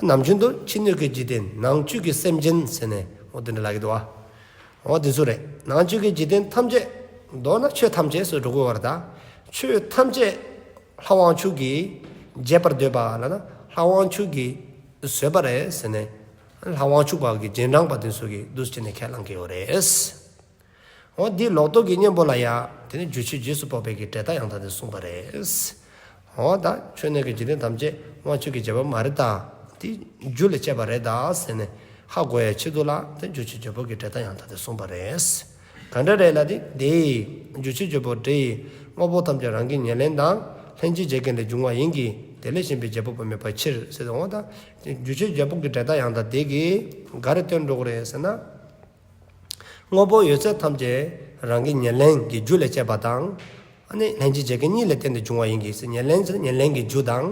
ནམ་རྒྱུན་དུ་ཕྱི་སྣོད་ཀྱི་འཇིག་རྟེན་ནང་བཅུད་ཀྱི་སེམས་ཅན་ཟེར་ནས་འོ་དེ་འདྲ་ལབ་ཀྱི་འདུག་པ། འོ་དེ་ཚོ་རེད། ནང་བཅུད་ཀྱི་འཇིག་རྟེན་ཐམས་ཅད། མདོར་ན་ཆོས་ཐམས་ཅད་ཟེར་འགྲོ་དགོས་པ་རེད་ད། ཆོས་ཐམས་ཅད་ལྷ་དབང་ཕྱུག་གིས་བྱེད་པར་འདོད་པ་ལབ་ན་ལྷ་དབང་ཕྱུག་གིས་བཟོས་པ་རེད་ཟེར་ནས། ལྷ་དབང་ཕྱུག་པ་གི་རྗེས་འབྲང་པ་དེ་ཚོ་གིས་འདུག་སེ་བྱས་ནས་ཁས་བླངས་ཀྱི་ཡོད་རེད། འོ་འདི་ལོག་རྟོག་གི་གཉེན་པོ་ལ་ཡང་དེ་ནི་རྒྱུ་ཆོས་རྗེས་སུ་དཔོག་པའི་གི་འབྲས་རྟགས་ཡང་དག་དེ་གསུངས་པ་རེད། འོ་ད་ཕྱི་སྣོད་ཀྱི་འཇིག་རྟེན་ཐམས་ཅད་དབང་ཕྱུག་གིས་བྱས་པ་མ་རེད་ད། དེ་རྒྱུ་ལས་སྐྱེས་པ་རེད་ད་ཟེར་ནས་ཧ་གོ་ཡའི་ཆེད་དུ་ལ་དེ་རྒྱུ་ཆོས་རྗེས་དཔོག་གི་འབྲས་རྟགས་ཡང་དག་དེ་གསུངས་པ་རེད། ག་འདྲ་རེད་ལབ་དུས་དེ་ཡི་རྒྱུ་ཆོས་རྗེས་དཔོག་འབྲས་ཡི་དངོས་པོ་ཐམས་ཅད་རང་གི་ཉེར་ལེན་དང་ལྷན་ཅིག་བྱེད་རྐྱེན་ལས་བྱུང་བ་ཡིན་གྱི་དེ་ལས་གཞན་པའི་བྱེད་པ་པོ་མེད་པའི་ཕྱིར་ཟེར་དུས། འོ་ད་རྒྱུ་ཆོས་རྗེས་དཔོག་གི་འབྲས་རྟགས་ཡང་དག་དེ་གིས་ག་རེ་སྟོན་འགྲོ་གི་རེད་ཟེར་ན། དངོས་པོ་ཡོད་ཚད་ཐམས་ཅད་རང་གི་ཉེར་ལེན་གྱི་རྒྱུ་ལས་སྐྱེས་པ་དང་། ཨ་ནི་ལྷན་ཅིག་བྱེད་རྐྱེན་གཉིས་ལས་བརྟེན་ཏེ་བྱུང་བ་ཡིན་གྱི་ཟེར། ཉེར་ལེན་ཟེར་ཉེར་ལེན་གྱི་རྒྱུ་དང་།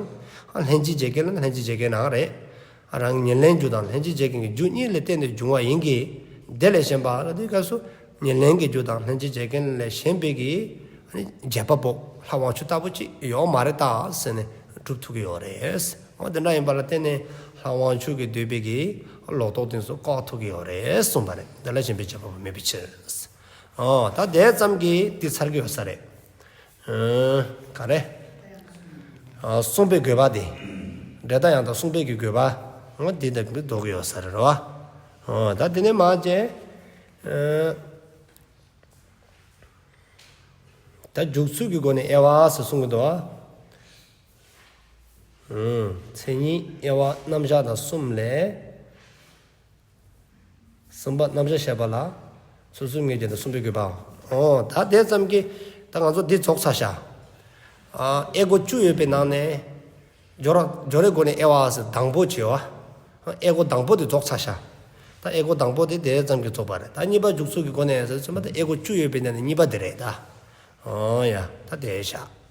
ཨ་ལྷན་ཅིག་བྱེད་རྐྱེན་ལ་ལྷན་ཅིག་བྱེད་རྐྱེན་རང་རེད། ཨ་རང་གི་ཉེར་ལེན་རྒྱུ་དང་ལྷན་ཅིག་བྱེད་རྐྱེན་གྱི་རྒྱུ་གཉིས་ལས་བརྟེན་ཏེ་བྱུང་བ་ཡིན་གྱི། དེ་ལས་གཞན་པ་ལ་དེའི་སྐབས་སུ་ཉེར་ལེན་གྱི་རྒྱུ་དང་ལྷན་ཅིག་བྱེད་རྐྱེན་ལས་གཞན་པའི་གི། ཨ་ནི་བྱེད་པ་པོ་ལྷ་དབང་ཕྱུག་ལྟ་བུ་ཅིག་ཡོད་མ་རེད་ད་ཟེར་ནས་སྒྲུབ་ཐུབ་ཀྱི་ཡོད་རེད། འོ་དེ་འདྲ་ཡིན་པ་ལ་བརྟེན་ནས་ལྷ་དབང་ཕྱུག་གིས་འདོད་པའི་གི་ལོག་རྟོག་དེ་ཚོ་བཀག་ཐུབ་ཀྱི་ཡོད་རེད་གསུངས་པ་རེད། དེ་ལ་གཞན་པའི་བྱེད་པ་པོ་མེད་པའི་ཕྱིར། འོ་ད་དེ་ཙམ་གྱིས་འདི་ཚར་གྱི་ཡོད་ས་རེད། ཨ་ག་རེ། ཨ་གསུངས་པའི་དགོས་པ་དེ། འབྲས་རྟགས་ཡང་དག་གསུངས་པའི་གི་དགོས་པ། འོ་འདི་ལྟ་བུའི་འདོགས་ཀྱི་ཡོད་ས་རེད་རོ། འོ་ད་དེ་ནས་མ་བྱས། ཨ་ད་འཇུག་ཚུལ་གྱི་སྒོ་ནས་དབྱེ་བ་ཟེར་གསུང་གི་འདུག་ཨ། ཨུམ། མཚན་ཉིད་དབྱེ་བ་རྣམ་གཞག་དང་གསུམ་ལས། གསུམ་པ་རྣམ་གཞག་བཤད་པ་ལ། ཚུལ་གསུམ་ངེས་བྱེད་དང་གསུམ་པའི་དགོས་པའོ། འོ་ད་དེ་ཙམ་གྱིས་ད་ང་ཚོ་འདི་རྫོགས་ཚར་ཤག་ཨ་དབྱེ་སྒོ་བཅུ་ཡོད་པའི་ནང་ནས། སྦྱོར་སྦྱོར་བའི་སྒོ་ནས་དབྱེ་བ་ཟེར་དང་པོ་བྱས་པ། དབྱེ་སྒོ་དང་པོ་དེ་རྫོགས་ཚར་ཤག་ད་དབྱེ་སྒོ་དང་པོ་དེ་དེ་ཙམ་གྱིས་རྫོགས་པ་རེད། ད་གཉིས་པ་འཇུག་ཚུལ་གྱི་སྒོ་ནས་ཟེར་ཙམ་པ་ད་དབྱེ་སྒོ་བཅུ་ཡོད་པའི་ནང་ནས་གཉིས་པ་དེ་རེད་ད། འོ་ཡ་ད་དེ་ཤག